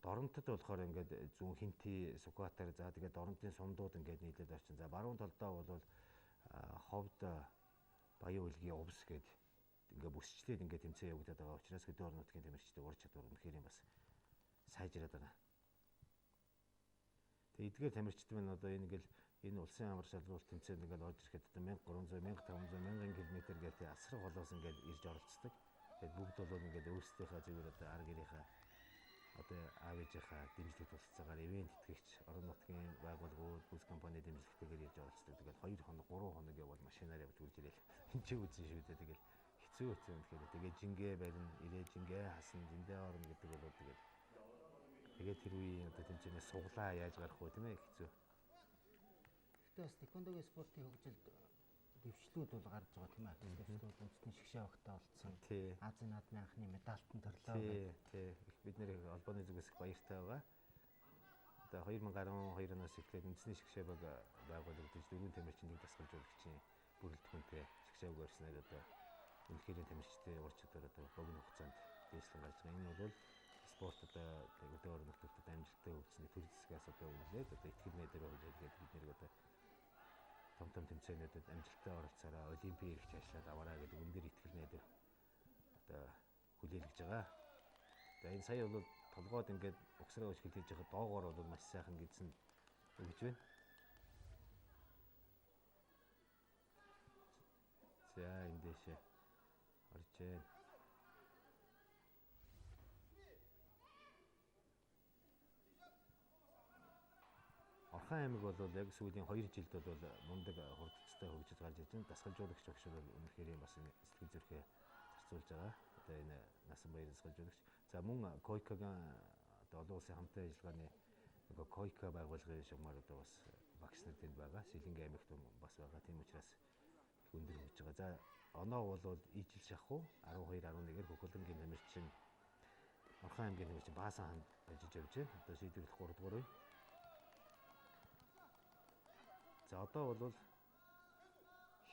Доронтод болохоор ингээд зүүн Хинти, Сүхбаатар за тэгээд Доронтын сумдууд ингээд нийлээд орчин. За баруун талдаа бол Ховд Баян үлгийн увс гээд ингээ бүсчлээд ингээ тэмцээн явагдаад байгаа учраас хөдөө орон нутгийн тамирчдын ур чадвар үнэхээр юм бас сайжраад байгаа. Тэгээ эдгээр тамирчид маань одоо энэ ингээл энэ улсын амар шалралт тэмцээнд ингээл орж ирэхэд одоо 1300, 1500, 1000 км гээл тий асрах холоос ингээл ирж оролцдог. Тэгээд бүгд бол ингээд өөрсдийнхээ зүгээр одоо ар гэрийнхаа одоо аав ээжийнхаа дэмжлэг тусалцаагаар ивент тэтгэгч орон нутгийн байгууллагууд, бүс компани дэмжлэгтэйгээр ирж оролцдог. Тэгэл 2 хоног, 3 хоног явбал машинаар явж үрж ирээл. Энд чи үзэн шүү дээ. Тэгэл хэцүү хэцүү юм тэгэхээр тэгээ жингээ барина, ирээ жингээ хасна, жиндээ орно гэдэг бол тэгэл тэгээд тэр үеийн одоо тэмцээнээс суглаа яаж гарах вэ тийм ээ хэцүү. Гэхдээ бас тэквондогийн спортын хөгжилд дэвшлүүд бол гарч байгаа тийм ээ. Дэвшлүүд үндэсний шгшээ огтой олцсон. Азийн наадмын анхны медальтан төрлөө. Тий. Их бид нэр холбооны зүгээс их баяртай байгаа. Одоо 2012 оноос эхлээд үндэсний шгшээ баг байгуулагдаж дөрвөн тамирчин нэг дасгалжуулагчийн бүрэлдэхүүнтэй шгшээ баг барьснаар одоо үнэхээр тамирчдын ур чадвар одоо богино хугацаанд дээшлэн гарч байгаа. Энэ бол спорт одоо өдөө орон нутагт амжилттай хөгжсөний төр зэсгээс одоо үнэлээд одоо итгэл найдвар хүлээлгээд бид нэр одоо том том тэмцээнүүдэд амжилттай оролцоороо олимпийн эрх чаашлаад аваарай гэдэг өндөр итгэл найдвар одоо хүлээлгэж байгаа. За энэ сая бол толгойд ингээд угсраа өшгөл хийж байгаа доогоор бол маш сайхан гэдсэн өгч байна. За энэ дэшээ орж байна. Орхон аймаг бол яг сүүлийн 2 жилд бол мундаг хурдцтай хөгжиж гарч ирж байна. Дасгалжуулагч багш бол үнэхээр юм бас сэтгэл зүрхээ зарцуулж байгаа. Одоо энэ Насан баяр дасгалжуулагч. За мөн Койкагийн одоо олон улсын хамтын ажиллагааны нөгөө Койка байгууллагын шугамар одоо бас багш нар тэнд байгаа. Сэлэнгэ аймагт бас байгаа. Тийм учраас өндөр хөгжиж байгаа. За оноо бол ижил шахуу 12 11-ээр Хөхөлөнгийн тамирчин Орхон аймгийн тамирчин Баасан хаан ажиллаж явж байна. Одоо шийдвэрлэх 3 дугаар үе. За одоо бол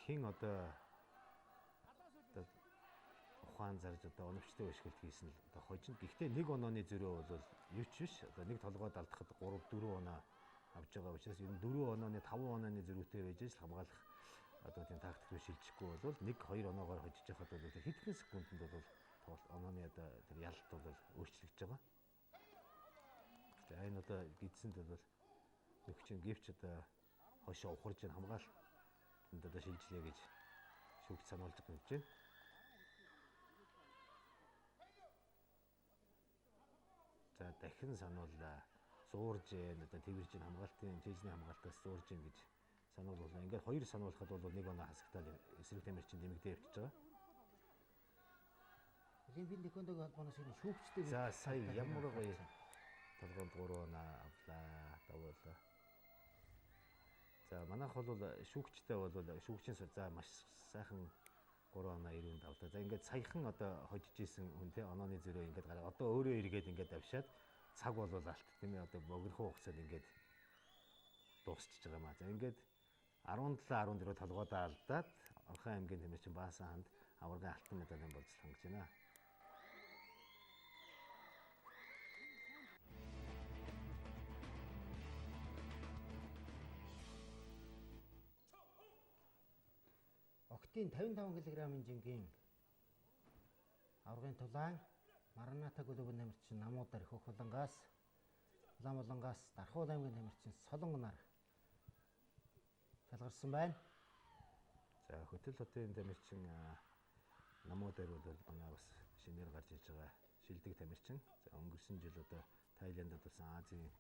хэн одоо ухаан зарж одоо оновчтой өшгөлт хийсэн л одоо хожино. Гэхдээ нэг онооны зөрөө бол юу ч биш. Одоо нэг толгойд алдахад 3 4 оноо авч байгаа учраас ер нь 4 онооны 5 онооны зөрүүтэй байж л хамгаалах одоо тийм тактик руу шилжихгүй бол 1 2 оноогоор хожиж яхад бол хэдхэн секундэд бол тоглолт онооны одоо тэр ялалт бол өөрчлөгдөж байгаа. За энэ одоо гидсэнд бол нөхчин гэвч одоо хошоо ухарж ин хамгаалтанд одоо шилжлээ гэж шүүгч сануулж байгаа юм. За дахин санууллаа. Зуурж гэн одоо тэрвэрж ин хамгаалтын чэйжний хамгаалтаас зуурж гин гэж сануулвал ингээд хоёр сануулхад бол нэг оноо хасагтаал эсрэг тамирчин дэмэгдээ явчихж байгаа. Олимпийн тэквондогийн холбооноос энэ шүүгчтэй. За сая ямар гоё толгойд 3 оноо авлаа. Давуулаа. За манайх бол шүүгчтэй бол шүүгчийн за маш сайхан 3 оноо 90-нд авлаа. За ингээд саяхан одоо хожиж исэн хүн те онооны зөрөө ингээд гараа. Одоо өөрөө эргээд ингээд авшаад цаг бол алт тийм ээ одоо богинохон хугацаанд ингээд дуусчихж байгаа маа. За ингээд 17 14 толгойдоо алдаад Орхон аймгийн тамирчин Баасан хаанд аваргын алтан медалийн болцол хангаж байна. Октийн 55 кг-ын жингийн аваргын тулаан Мараната клубын тамирчин Намуудар Хөх Улангаас Улаанбулангаас Дархуул аймгийн тамирчин Солонгонар шалгарсан байна. За Хөтөл хотын тамирчин Намуудар бол манай бас шинээр гарч иж байгаа шилдэг тамирчин. За өнгөрсөн жил одоо Таиландд болсон Азийн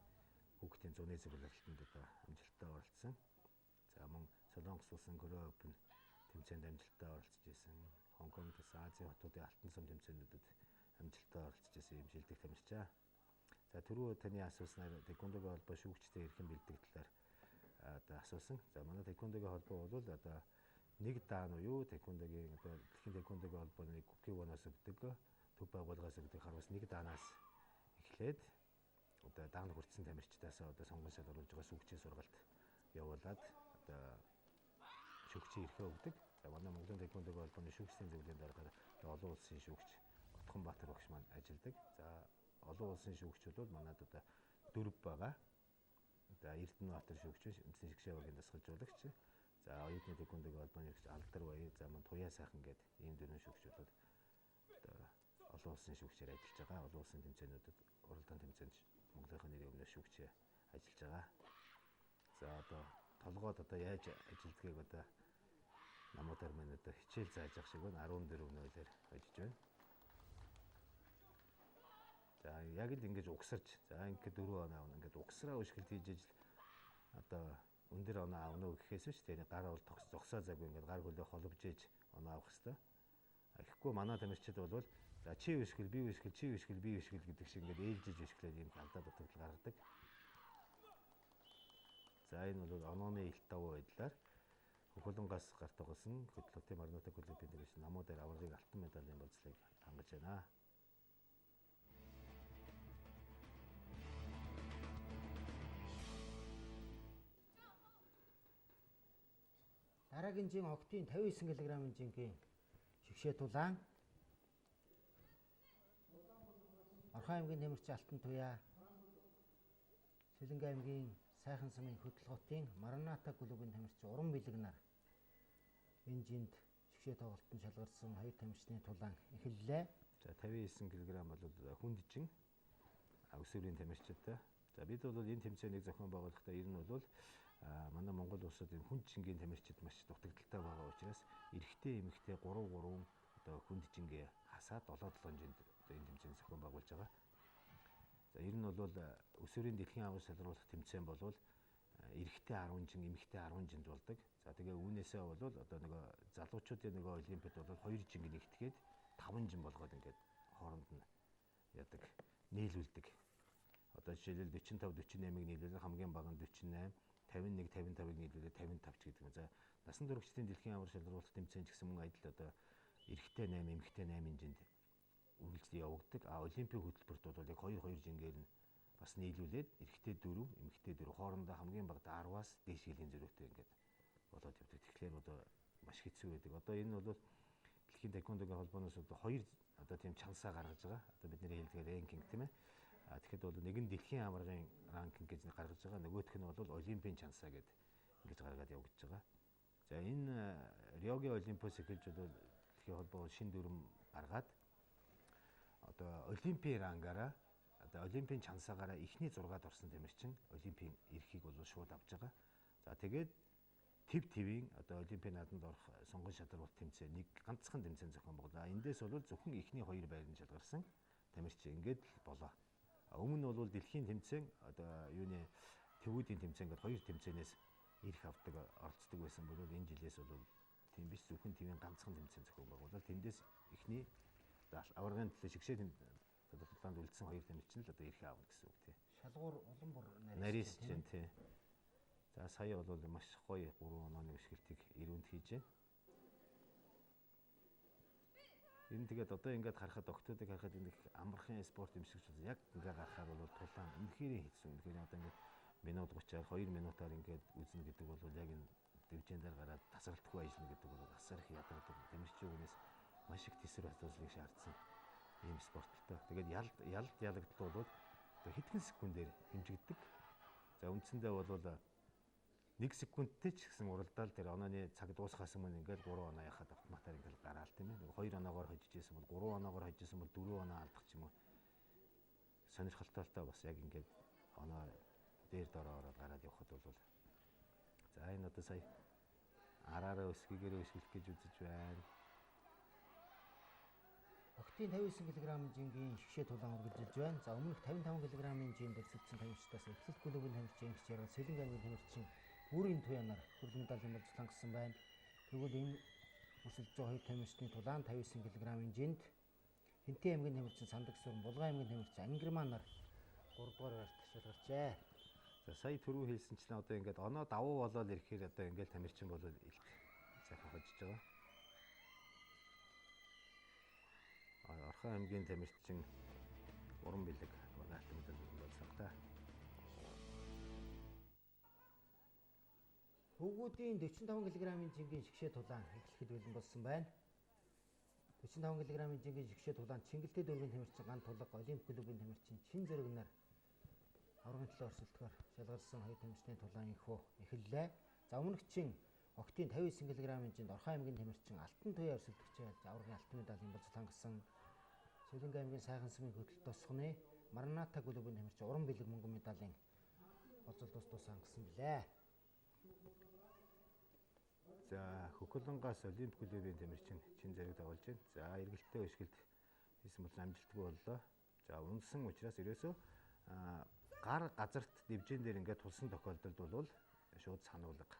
хүүхдийн зуны зөвлөлтөнд одоо амжилттай оролцсон. За мөн Солонгос улсын Korea Open тэмцээнд амжилттай оролцож исэн. Хонконгд бас Азийн хотуудын алтан сум тэмцээнүүдэд амжилттай оролцож исэн юм шилдэг тамирчаа. За түрүү таны асууснаар тэквондогийн холбоо шүүгчтэй хэрхэн бэлдэх талаар одоо асуусан. За манай тэквондогийн холбоо бол одоо нэг даан буюу тэквондогийн одоо дэлхийн тэквондогийн холбооны Кукивоноос өгдөг, төв байгууллагаас өгдөг хараас нэг даанаас эхлээд одоо даан хүртсэн тамирчдаас одоо сонгон шалгаруулж байгаа шүүгчийн сургалт явуулаад одоо шүүгчийн эрхээ өгдөг. За манай Монголын тэквондогийн холбооны шүүгчдийн зөвлөлийн даргаар олон улсын шүүгч Отгонбаатар багш маань ажилладаг. За олон улсын шүүгч бол манад одоо 4 байгаа. За Эрдэнэбаатар шүүгч, үндсэн шигшээ багийн дасгалжуулагч. За оюутны тэквондогийн холбооны шүүгч Алдар Баяр, за мөн Туяа сайхан гээд ийм дөрвөн шүүгч бол одоо олон улсын шүүгчээр ажиллаж байгаа. Олон улсын тэмцээнүүдэд уралдаан тэмцээнд Монголынхаа нэрийн өмнө шүүгчээр ажиллаж байгаа. За одоо толгойд одоо яаж ажилдгийг одоо Намуудар маань одоо хичээл зааж явах шиг байна. 14-0-ээр хожиж байна. За яг л ингэж угсарч, за ингээд 4 оноо авна. Ингээд угсраа өшгөлт хийж ижил одоо өндөр оноо авна уу гэхээс биш тэр гар бол зогсоо заггүй ингээд гар хөлөө холбож иж оноо авах хэвээр. Тэгэхгүй манай тамирчид бол за чи өшгөл, би өшгөл, чи өшгөл, би өшгөл гэдэг шиг ингээд ээлжиж өшглээд ийм алдаа дутагдал гаргадаг. За энэ бол онооны илт давуу байдлаар Хөлөнгаас гарт тоглосон Хөдлөлтийн Мараната клубын тамирчин Намуудар аваргын алтан медалийн болцлыг хангаж байна. Дараагийн жин октийн 59 кг-ын жингийн шигшээ тулаан Орхон аймгийн тамирчин Алтан Туяа, Сэлэнгэ аймгийн Сайхан сумын Хөтөл хотын Мараната клубын тамирчин Уран Бэлэгнар энэ жинд шигшээ тоглолтод шалгарсан хоёр тамирчны тулаан эхэллээ. За 59 кг бол хүнд жин өсвөрийн тамирчидтай. За бид бол энэ тэмцээнийг зохион байгуулахдаа ер нь бол манай Монгол улсад энэ хүнд жингийн тамирчид маш дутагдaltaй байгаа учраас эрэгтэй эмэгтэй 3 3 одоо хүнд жингээ хасаад 7 7 жинд одоо энэ тэмцээн зохион байгуулж байгаа. За ер нь бол өсвөрийн дэлхийн аварга шалгаруулах тэмцээн бол эрэгтэй 10 жин, эмэгтэй 10 жинд болдог. За тэгээ үүнээсээ бол одоо нөгөө залуучуудын нөгөө олимпиад бол 2 жинг нэгтгээд 5 жин болгоод ингээд хооронд нь яадаг, нийлүүлдэг. Одоо жишээлбэл 45 48-ыг нийлүүлэн хамгийн бага нь 48, 51 55-ыг нийлүүлээд 55 ч гэдэг юм. За насан туршидын дэлхийн аварга шалгаруулах тэмцээн ч гэсэн мөн адил одоо эрэгтэй 8, эмэгтэй 8 жинд үргэлжлэн явагддаг. А олимпийн хөтөлбөрт бол яг 2-2 жингээр нь бас нийлүүлээд эрэгтэй 4, эмэгтэй 4 хоорондоо хамгийн багадаа 10-аас дээш жилийн зөрүүтэй ингээд болоод явдаг. Тэгэхээр одоо маш хэцүү байдаг. Одоо энэ бол дэлхийн таеквондогийн холбооноос одоо хоёр одоо тийм чансаа гаргаж байгаа. Одоо бидний хэлдгээр ranking тийм ээ. А тэгэхэд бол нэг нь дэлхийн аваргын ranking гэж гаргаж байгаа. Нөгөөх нь бол олимпийн чансаа гэдэг ингэж гаргаад явагдаж байгаа. За энэ Риогийн олимпиос эхэлж бол дэлхийн холбоо шинэ дүрэм гаргаад одоо олимпийн рангаараа одоо олимпийн чансаагаараа эхний 6-д орсон тамирчин олимпийн эрхийг бол шууд авч байгаа. За тэгээд твийн одоо олимпийн наадамд орох сонгон шалралт тэмцээн нэг ганцхан тэмцээн зохион байгууллаа. Эндээс бол зөвхөн эхний 2 байранд шалгарсан тамирчин ингээд л болоо. Өмнө нь бол дэлхийн тэмцээн одоо юуны твүүдийн тэмцээн гэдэг хоёр тэмцээнээс эрх авдаг оролцдог байсан бол энэ жилээс бол тийм биш, зөвхөн твийн ганцхан тэмцээн зохион байгуулаад тэндээс эхний аваргын төлөө шигшээ тулаанд үлдсэн хоёр тамирчин л одоо эрх авна гэсэн үг тий. Шалгуур улам бүр нарийсч чинь тий. За сая бол маш гоё 3 онооны өшгөлтийг эрүүнд хийж байна. Энэ тэгээд одоо ингээд харахад октоодыг харахад энэ их амархан спорт юм шиг ч яг ингээд гарахаар бол тулаан үнэхээр хэцүү. Үнэхээр одоо ингээд минут 30-аар 2 минутаар ингээд үзнэ гэдэг бол яг энэ дивжин дээр гараад тасралтгүй ажиллана гэдэг бол асар их ядардаг. Тамирчин хүнээс маш их тэсвэр асуудлыг шаардсан ийм спорттой. Тэгээд ялд ялагдал бол одоо хэдхэн секундээр хэмжигддэг. За үндсэндээ бол 1 секундтэй ч гэсэн уралдаал дээр онооны цаг дуусахаас өмнө ингээд 3 оноо яхад автоматар ингээд гараал тийм ээ. 2 оноогоор хожиж исэн бол 3 оноогоор хожиж исэн бол 4 оноо алдах ч юм уу. Сонирхолтой бас яг ингээд оноо дээр дороо ороод гараад явхад бол за энэ одоо сая араараа өсгийгээрээ өсгөх гэж үзэж байна. Октийн 59 кг жингийн шгшээ тулаан үргэлжилж байна. За өмнөх 55 кг-ийн жин дэрсэлсэн тамирчдаас эхлэл клубын тамирчин Ингэч Яргал, Сэлэнг аймгийн тамирчин Бүрийн Туянаар хүрэл медалийн болж хангасан байна. Тэгвэл энэ өрсөлдөж байгаа хоёр тамирчны тулаан 59 кг-ийн жинд Хинтээ аймгийн тамирчин Сандаг Сүрэн, Булган аймгийн тамирчин Ангирманаар 3 дугаар байрт шалгарчээ. За сая түрүү хэлсэнчлэн одоо ингээд оноо давуу болоод ирэхээр одоо ингээд тамирчин бол илт сайхан хожиж байгаа. Орхон аймгийн тамирчин уран бэлэг уран алтан медаль болсон та. Хүүгүүдийн 45 кг-ийн жингийн шгшээ тулаан эхлэхэд бэлэн болсон байна. 45 кг-ийн жингийн шгшээ тулаан Чингэлтэй дүүргийн тамирчин Ган Тулга, Олимп клубын тамирчин Чин Зэрэгнэр аваргын төлөө өрсөлдөхөөр шалгарсан хоёр тамирчны тулаан ихөө эхэллээ. За өмнөх чин октийн 59 кг-ийн жинд Орхон аймгийн тамирчин Алтан Туяа өрсөлдөгчөө ялж аваргын алтан медалийн болж хангасан. Сэлэнг аймгийн сайхан сүмийн хөтөлт тусганы Мараната клубын тамирчин уран бэлэг мөнгөн медалийн болзол тус тус хангасан билээ. За Хөхөлөнгоос Олимп клубын тамирчин Чин Зэрэг тоглож байна. За эргэлттэй өшгөлт хийсэн бол амжилтгүй боллоо. За унсан учраас ерөөсөө гар газарт дивжин дээр ингээд тулсан тохиолдолд бол шууд сануулга.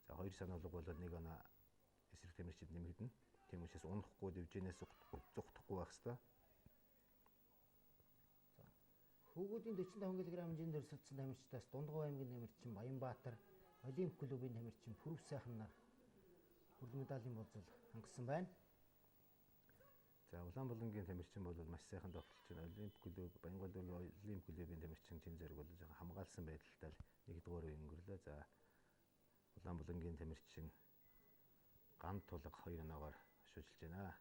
За хоёр сануулга бол нэг оноо эсрэг тамирчид нэмэгдэнэ. Тийм учраас унахгүй дивжинээс зугтахгүй байх ёстой. За хүүгүүдийн 45 кг хэмжээнд өрсөлдсөн тамирчдаас Дундгов аймгийн тамирчин Баянбаатар, Олимп клубын тамирчин Пүрв сайхан нар хүрэл медалийн болзол хангасан байна. За Улаанбулангийн тамирчин бол маш сайхан тогтолж байна. Олимп клуб, Баянгол дүүргийн Олимп клубын тамирчин Чин Зэрэг бол жоохон хамгаалсан байдалтай л нэгдүгээр үе өнгөрлөө. За Улаанбулангийн тамирчин Ган Тулга 2 оноогоор шүжилж байна.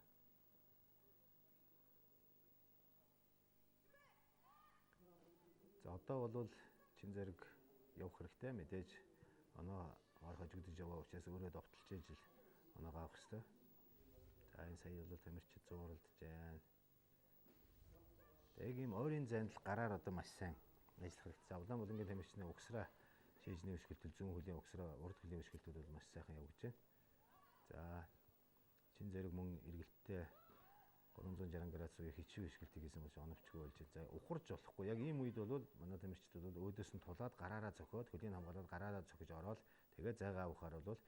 За одоо бол Чин Зэрэг явах хэрэгтэй. Мэдээж оноо хожигдож яваа учраас өөрөө довтолж ижил оноогоо авах хэрэгтэй. За энэ сая бол тамирчид зууралдаж байна. Яг ийм ойрын зайд л гараар одоо маш сайн ажиллах хэрэгтэй. За Улаанбулангийн тамирчны угсраа шийжний өшгөлтөл, зүүн хөлийн угсраа, урд хөлийн өшгөлтүүд бол маш сайхан явагдаж байна. За Чин Зэрэг мөн эргэлттэй 360 градус үе хичүү өшгөлтийг хийсэн бол оновчгүй болж байна. За ухарч болохгүй. Яг ийм үед бол манай тамирчид бол өөдөөс нь тулаад гараараа зохиод, хөлийн хамгаалаад гараараа зохиж ороод тэгээд зайгаа авахаар бол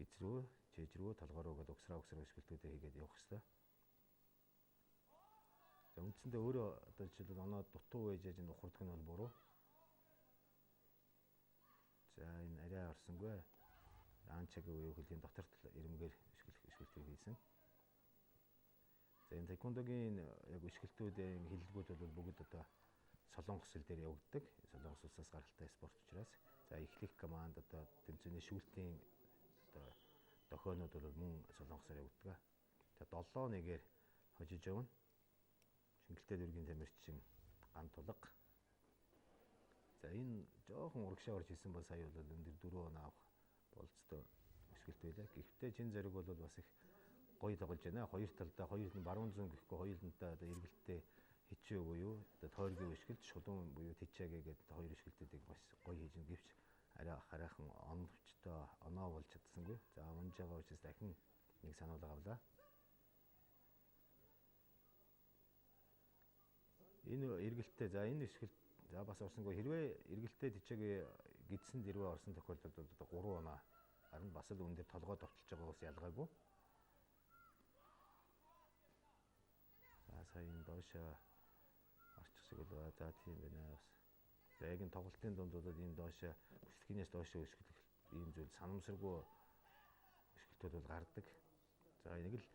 гиз рүү, чээж рүү, толгой руу гэдээ угсраа өшгөлтүүдээ хийгээд явах хэрэгтэй. За үндсэндээ өөрөө одоо жишээлбэл оноо дутуу байж яаж энэ ухардаг нь бол буруу. За энэ арай орсонгүй. Анчаг буюу хөлийн дотор ирмгээр өшгөлтийг хийсэн. За энэ таеквондогийн яг өшгөлтүүдийн хиллэгүүд бол бүгд одоо Солонгос хэл дээр явагддаг. Солонгос улсаас гаралтай спорт учраас за эхлэх команд одоо тэмцээний шүүлтийн одоо дохионууд бол мөн солонгосоор явагддаг. За 7-1-ээр хожиж явна. Шингэлтэй дүүргийн тамирчин Гантулга. За энэ жоохон урагшаа орж исэн бол сая бол өндөр 4 оноо авах болцтой өсгөлт байлаа. Гэхдээ чин зэрэг бол бас их гоё тоглож байна. Хоёр талдаа хоёр нь баруун зүүн гэхгүй хоёр талдаа одоо эргэлттэй хичээ буюу одоо тойргийн өсгөлт, шулуун буюу тичээгээ гэдэг хоёр өсгөлтүүдийг бас гоё хийж гин. Гэвч арай хараахан оновчтой оноо болж чадсангүй. За унж байгаа учраас дахин нэг сануулга авлаа. Энэ эргэлттэй за энэ өсгөлт за бас орсонгүй. Хэрвээ эргэлттэй тичээгээ гидсэн дэрвээ орсон тохиолдолд одоо 3 оноо гарна. Бас л өндөр толгой довтолж байгаа ус ялгаагүй. За сая энэ доошоо орчих шиг л за тийм байна бас. За яг энэ тоглолтын дунд бол ийм доошоо өсөлтгийнээс доошоо өсгөх ийм зүйл санамсаргүй өсгөлтүүд бол гардаг. За нэг л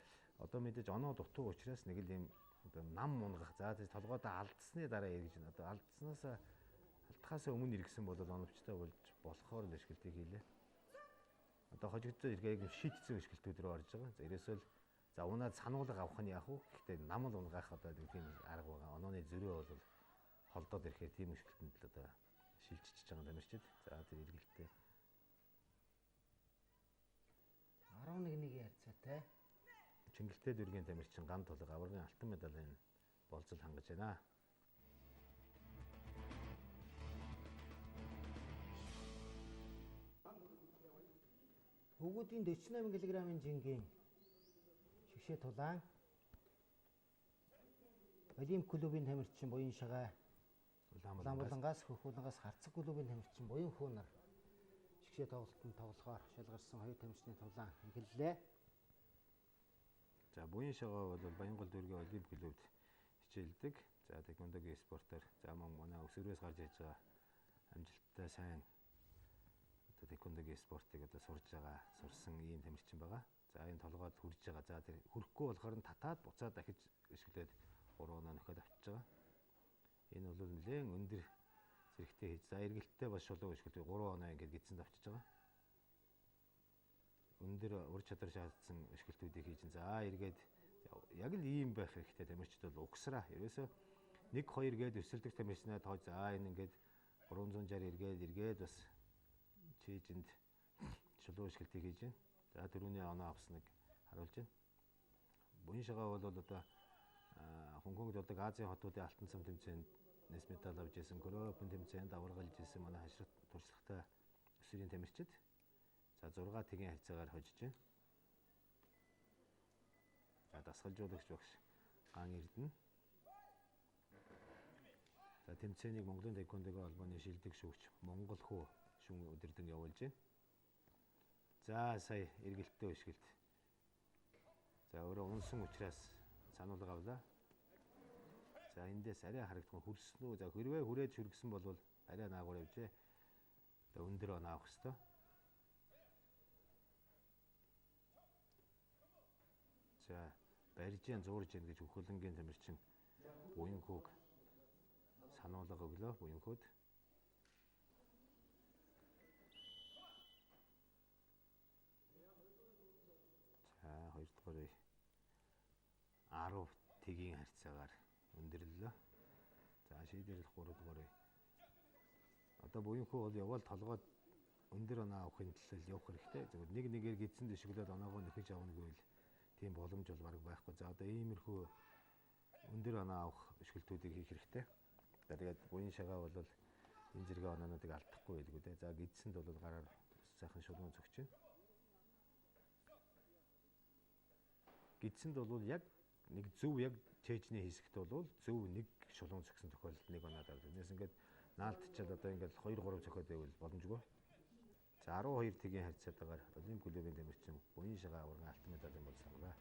одоо мэдээж оноо дутуу учраас нэг л ийм одоо нам унгах. За тийм толгойдоо алдсны дараа эргэж байна. Одоо алдсанаас алдахаас өмнө эргэсэн бол оновчтой болж болохоор л өсгөлтийг хийлээ. Одоо хожигдсон эргээ яг шийдсэн өсгөлтүүд рүү орж байгаа. За ерөөсөө л за унаад сануулга авах нь яах вэ? Гэхдээ нам л унгаах одоо нэг тийм арга байгаа. Онооны зөрөө бол холдоод ирэхээр тийм өсгөлтэнд л одоо шилжчихэж байгаа тамирчид. За тэр эргэлтээ 11-1-ийн харьцаатай. Чингэлтэй дүүргийн тамирчин Гантулга аваргын алтан медалийн болцол хангаж байна. Хөвгүүдийн 48 кг-ын жингийн шигшээ тулаан Олимп клубын тамирчин Буян Шагай Улаанбулангаас Хөхулангаас Харцаг клубын тамирчин Буян Хөөнөр шигшээ тоглолтод тоглохоор шалгарсан хоёр тамирчны тулаан эхэллээ. За Буян Шагай бол Баянгол дүүргийн Олимп клубд хичээлдэг. За таеквондогийн спортоор за мөн манай өсвөрөөс гарч иж байгаа амжилттай сайн одоо таеквондогийн спортыг одоо сурж байгаа, сурсан ийм тамирчин байгаа. За энэ толгойд хүрж байгаа. За тэр хүрэхгүй болохоор нь татаад буцаад дахиж өшөглөөд 3 оноо нөхөд авчиж байгаа. Энэ бол нэлээд өндөр зэрэгтэй хийж. За эргэлттэй бас шулуун өшгөлт 3 оноо ингээд гидсэнд авчиж байгаа. Өндөр ур чадвар шаардсан өшгөлтүүдийг хийж. За эргээд яг л ийм байх хэрэгтэй тамирчид бол угсраа. Ерөөсөө 1 2 гээд өсөлдөг тамирчнаа тоож за энэ ингээд 360 эргээд эргээд бас чийжинд шулуун өшгөлтийг хийж байна. За түрүүний оноо авсныг харуулж байна. Буян Шагай бол одоо Хонконгд болдог Азийн хотуудын алтан цам тэмцээндээс медаль авч ирсэн, Korea Open тэмцээнд аваргалж ирсэн манай хашрат туршлагатай өсвөрийн тамирчид. За 6 тэгийн харьцаагаар хожиж байна. За дасгалжуулагч багш Ган Эрдэнэ. За тэмцээнийг Монголын таеквондогийн холбооны шилдэг шүүгч Монгол хүү шүн өдөрдөн явуулж байна. За сая эргэлттэй өшгөлт. За өөрөө унсан учраас сануулга авлаа. За эндээс арай харагдах хөрсөн үү? За хэрвээ хүрээд шүргсэн бол арай наагур явжээ. Одоо өндөр оноо авах ёстой. За барьж зуурж яах гэж хөлөнгийн тамирчин Буян Хүүг сануулга өглөө Буян Хүүд. За хоёрдугаар 10 тэгийн харьцаагаар өндөрлөлөө. За шийдвэрлэх 3 дугаар. Одоо Буян Хүү бол явбал толгойд өндөр оноо авахын төлөө явах хэрэгтэй. Зөвхөн нэг нэгээр гидсэн дэшиглээд оноогоо нөхөж авна гэвэл тийм боломж бол бараг байхгүй. За одоо иймэрхүү өндөр оноо авах өшгөлтүүдийг хийх хэрэгтэй. За тэгээд Буян Шагай бол энэ зэрэг оноонуудыг алдахгүй байлгүй дээ. За гидсэнд бол гараар сайхан шулуун зөгч байна. Гидсэнд бол яг нэг зөв яг чэйжний хэсэгт бол зөв нэг шулуун зөгсөн тохиолдолд нэг оноо авдаг. Тэрнээс ингээд наалтчаал одоо ингээд 2 3 зөхиод байвал боломжгүй. За 12 тэгийн харьцаатайгаар Олимп клубын тамирчин Буян Шагай аваргын алтан медалийн бол санглаа.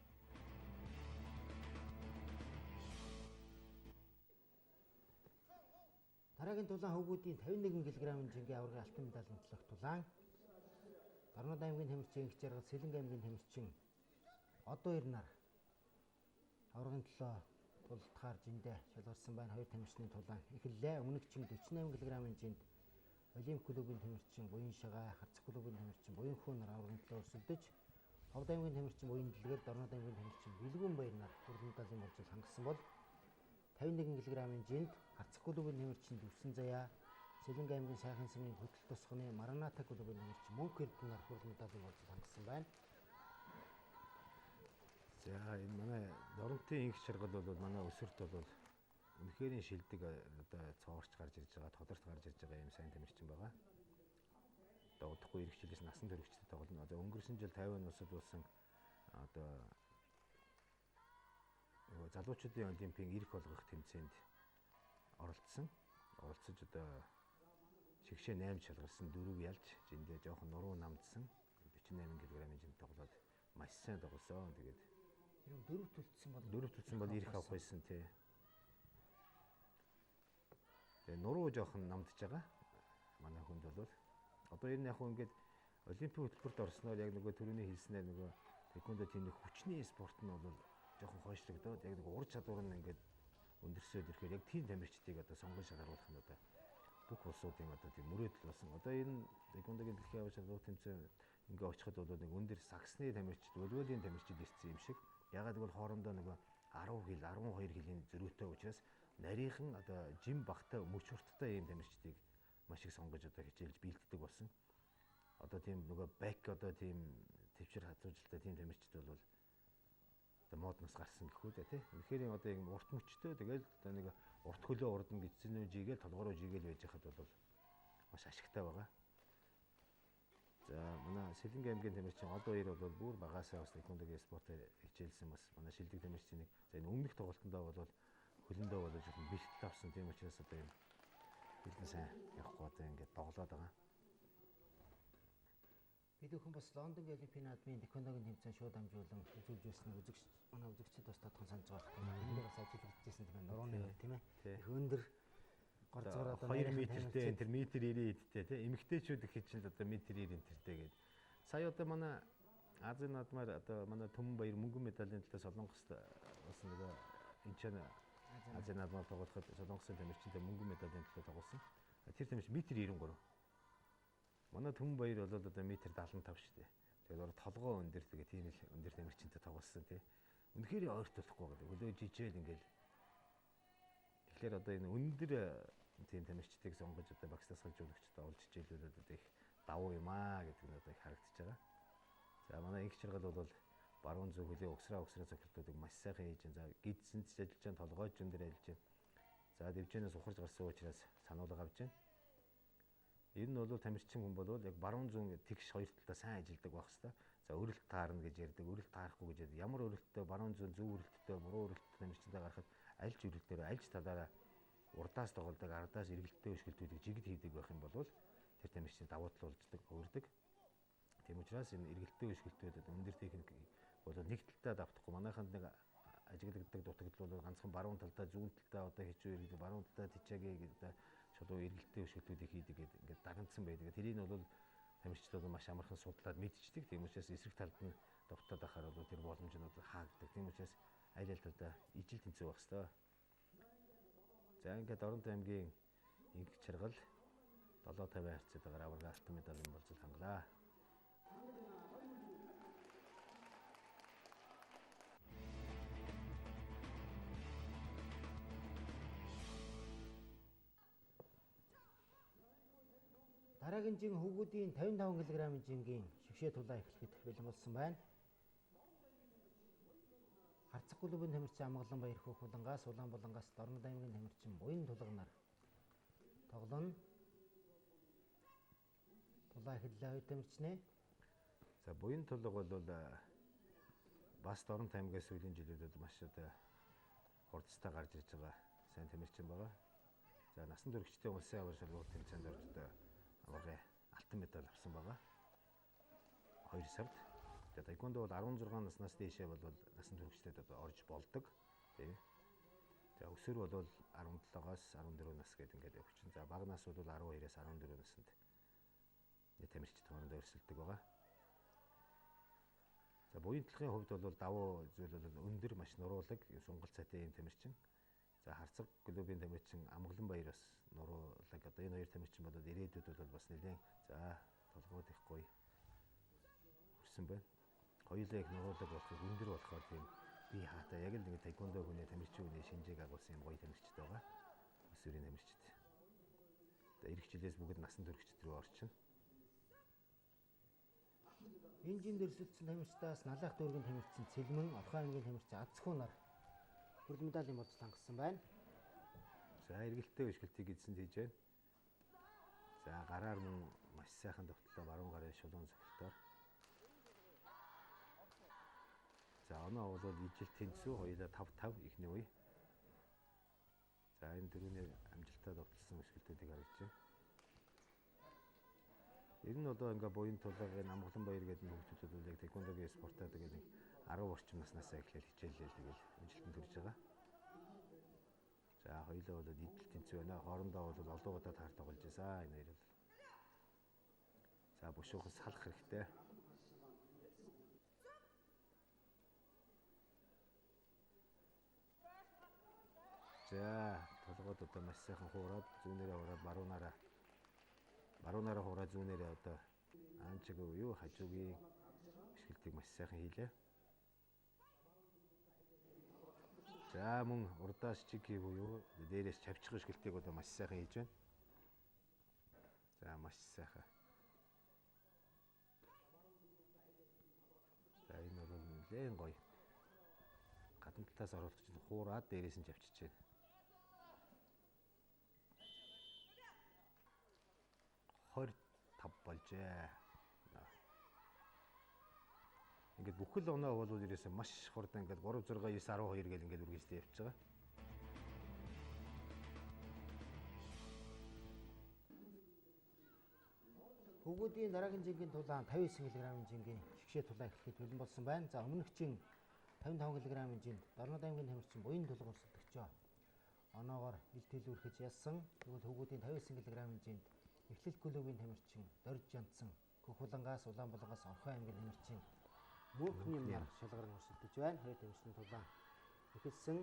Дараагийн тулаан хөвгүүдийн 51 кг-ын жингийн аваргын алтан медалийн төлөх тулаан. Дорнод аймгийн тамирчин Энх Жаргал, Сэлэнг аймгийн тамирчин Одоо нар аваргын төлөө тулалдахаар жиндээ шалгарсан байна. Хоёр тамирчны тулаан эхэллээ. Өмнөгчин 48 кг-ын жинд Олимп клубын тамирчин Буян Шагаа, Харцаг клубын тамирчин Буян Хүү нар аваргын төлөө өрсөлдөж, Ховд аймгийн тамирчин Буян Дэлгэр, Дорнод аймгийн тамирчин Бэлгүүн Баяр нар хүрэл медалийн болзол хангасан бол 51 кг-ын жинд Харцаг клубын тамирчин Дүвсэн Заяа, Сэлэнг аймгийн Сайхан сумын хөтөл тусганы Мараната клубын тамирчин Мөнх Эрдэнэ нар хүрэл медалийн болзол хангасан байна. За энэ манай Доронтын инх шаргал бол манай өсвөрт бол үнэхээр шилдэг одоо цоорч гарч ирж байгаа, тодорч гарч ирж байгаа юм сайн тамирчин байгаа. Одоо удахгүй ирэх жилээс насан туршидтэй тоглоно. Одоо өнгөрсөн жил 50 улсад болсон одоо нөгөө залуучуудын олимпийн эрх олгох тэмцээнд оролцсон. Оролцож одоо шигшээ 8 шалгарсан, 4 ялж, жиндээ жоохон нуруу намдсан. 48 кг-ын жинд тоглоод маш сайн тоглосон. Тэгээд дөрөв төлцсөн бол дөрөв төлцсөн бол эрх авах байсан тий. Тэгээ нуруу жоохон намдж байгаа. Манай хүнд бол одоо ер нь яг хөө ингээд олимпийн хөтөлбөрт орсноор яг нөгөө түрүүний хэлснээр нөгөө тэквондо тийм нэг хүчний спорт нь бол жоохон хойшлогдоод яг нэг ур чадвар нь ингээд өндөрсөөд ирэхээр яг тийм тамирчдыг одоо сонгон шалгаруулах нь одоо бүх улсуудын одоо тийм мөрөөдөл болсон. Одоо энэ тэквондогийн дэлхийн аварга шалралт тэмцээн ингээ очиход бол нэг өндөр саксны тамирчид, волейболын тамирчид ирсэн юм шиг. Ягаад гэвэл хоорондоо нөгөө 10 хил, 12 хилийн зөрүүтэй учраас нарийнхан одоо жим багтай мөч хурдтай ийм тамирчдыг маш их сонгож одоо хичээлж бэлддэг болсон. Одоо тийм нөгөө бэк одоо тийм төвчөр хазуужилттай тийм тамирчид бол одоо модноос гарсан гэхүү дээ тий. Үнэхээр одоо юм урт мөчтэй тэгэл одоо нэг урт хөлөө урдна гэсэн үү жигээл толгоороо жигээл байж хахад бол маш ашигтай байгаа. За манай Сэлэнг аймгийн тамирчин Одоо хоёр бол бүр багасаа бас тэквондогийн спортоор хичээлсэн бас манай шилдэг тамирчин нэг. За энэ өмнөх тоглолтондоо бол хөлөндөө бол жоохон бэлтгэл авсан. Тийм учраас одоо юм бэлэн сайн явахгүй одоо ингээд тоглоод байгаа. Бид бүхэн бас Лондонгийн Олимпийн наадмын тэквондогийн тэмцээн шууд дамжуулан үзүүлж байсан үзэгч манай үзэгчид бас тодхон санаж байгаа. Энд бас ажиглагдчихсэн тийм ээ. Нурууны хувьд тийм ээ. Их өндөр гор зур одоо 2 метртэй энэ төр метр 90 эдтэй тийм эмэгтэйчүүд гэхэд чинь одоо метр 90 энтертэй гээд. Сая одоо манай Азийн наадмаар одоо манай Түмэн Баяр мөнгөн медалийн төлөө Солонгост бас нөгөө энэ ч Азийн наадмаар тоглоход Солонгосын тамирчинтай мөнгөн медалийн төлөө тоглосон. Тэр тамирч метр 93. Манай Түмэн Баяр бол одоо метр 75 шүү дээ. Тэгээд ороо толгоо өндөр тэгээ тийм л өндөр тамирчинтай тоглосон тий. Үнэхээр ойртуулахгүй байгаа. Хөлөө жижээл ингээл. Тэгэхээр одоо энэ өндөр тийм тамирчдыг сонгож одоо багц дасгалжуулагчдаа олж хичээлүүлээд одоо их давуу юм аа гэдэг нь одоо их харагдаж байгаа. За манай инх чаргал бол баруун зүүн хөлөө угсраа цохилтуудыг маш сайхан хийж байна. За гидсэнд ч ажиллаж байна, толгойч өндөр ажиллаж байна. За дэвжээнээс ухарж гарсан учраас сануулга авч байна. Ер нь бол тамирчин хүн бол яг баруун зүүн тэгш хоёр талдаа сайн ажилладаг байх хэвээр. За өрөлт таарна гэж ярьдаг, өрөлт таарахгүй гэж ярьдаг. Ямар өрөлттэй баруун зүүн зөв өрөлттэй, буруу өрөлттэй тамирчиндаа гарахад аль ч өрөлтөөр аль ч талаараа урдаас тоглодог, ардаас эргэлттэй өшгөлтүүдийг жигд хийдэг байх юм бол тэр тамирчин давуу тал болждаг, өөрдөг. Тийм учраас энэ эргэлттэй өшгөлтүүд өндөр техник бол нэг талдаа давтахгүй. Манайханд нэг ажиглагддаг дутагдал бол ганцхан баруун талдаа зүүн талдаа одоо хичүү иргэдэг, баруун талдаа тичээгээ гэдэг одоо шулуу эргэлттэй өшгөлтүүдийг хийдэг гэдэг ингээд дагнцсан байдаг. Тэрийг нь бол тамирчид бол маш амархан судлаад мэдчихдэг. Тийм учраас эсрэг талд нь довтоод байхаар бол тэр боломж нь бол хаагддаг. Тийм учраас аль аль талдаа ижил тэнцүү байх ёстой. За ингээд Дорнод аймгийн инх чаргал 7-50 харьцаатайгаар аварга алтан медалийн болзол хангалаа. Дараагийн жин хөвгүүдийн 55 кг-ын жингийн шигшээ тулаа эхлэхэд бэлэн болсон байна. Харцаг клубын тамирчин Амгалан Баяр хөөх Улангаас, Улаан Булангаас Дорнод аймгийн тамирчин Буян Тулганаар тоглоно. Тулаа эхэллээ хоёр тамирчнээ. За Буян Тулга бол бас Дорнод аймгаас сүүлийн жилүүдэд маш одоо хурцтай гарч ирж байгаа сайн тамирчин байгаа. За насан туршидтэй улсын авар шалралт тэмцээнд орж одоо аварга алтан медаль авсан байгаа. 2 сард. Тэгээ таеквондо бол 16 наснаас дээшээ бол насан туршидтэй одоо орж болдог. Тий. За өсвөр бол 17-оос 14 нас гээд ингээд явчихна. За бага нас бол 12-аас 14 наснд нэг тамирчид хооронд өрсөлдөг байгаа. За буян талхын хувьд бол давуу зүйл бол өндөр маш нуруулаг сунгалт цайтай юм тамирчин. За харцаг клубын тамирчин Амгалан баяр бас нуруулаг. Одоо энэ хоёр тамирчин бол ирээдүйд бол бас нэлээд за толгойд их гоё хүрсэн байна. Хоёулаа их нуруулаг болохоор өндөр болохоор тийм бие хаатай яг л нэг таеквондо хүний тамирчин хүний шинжийг агуулсан юм гоё тамирчид байгаа. Өсвөрийн тамирчид. Одоо ирэх жилээс бүгд насан туршид рүү орчихно. Энэ жинд өрсөлдсөн тамирчдаас Налаах дүүргийн тамирчин Цэлмэн, Орхон аймгийн тамирчин Азхуу нар хүрэл медалийн болцол хангасан байна. За эргэлтээ өшгөлтийг эзэнд хийж байна. За гараар мөн маш сайхан довтлоо баруун гарын шулуун цохилтоор. За оноо бол ижил тэнцүү хоёулаа 5-5 эхний үе. За энэ дөрөвний амжилттай довтлсон өшгөлтүүдийг харж байна. Ер нь одоо ингээ буян тулгын Амгалан баяр гэдэг хүүхдүүд бол яг таеквондогийн спортоо тэгээд нэг 10 орчим наснаас эхлээл хичээллээл тэгэл амжилтанд хүрж байгаа. За хоёулаа бол идэл тэнцүү байна. Хоорондоо бол олон удаа таар тоглож байсан энэ хоёр бол. За бушуухан салах хэрэгтэй. За толгойд одоо маш сайхан хуураад зүүнээрээ хуураад баруунаараа хуураад зүүнээрээ одоо аанчиг юу хажуугийн өшгөлтийг маш сайхан хийлээ. За мөн урдаас чиг буюу дээрээс чавчих өшгөлтийг одоо маш сайхан хийж байна. За маш сайхан. За энэ бол нэлээд гоё. Гадна талаас оруулах чинь хуураад дээрээс нь чавчиж байна. 25 болжээ. Ингээд бүхэл оноо бол ерөөсөө маш хурдан ингээд 3 6 9 12 гэл ингээд үргэлжлээ явж байгаа. Хөвгүүдийн дараагийн жингийн тулаан 59 кг-ын жингийн шигшээ тулаан эхлэхэд бэлэн болсон байна. За өмнөх жин 55 кг-ын жинд Дорнод аймгийн тамирчин Буян тулга өрсөлдөгчөө оноогоор ил төлөвлөхөж ялсан. Тэгвэл хөвгүүдийн 59 кг-ын жинд Эхлэл клубын тамирчин Дорж Янцсан, Хөхулангаас Улаанбулгаас Орхон аймгийн тамирчин Мөнхний нар шалгарн өрсөлдөж байна. Хоёр тамирчны тулаан эхэлсэн.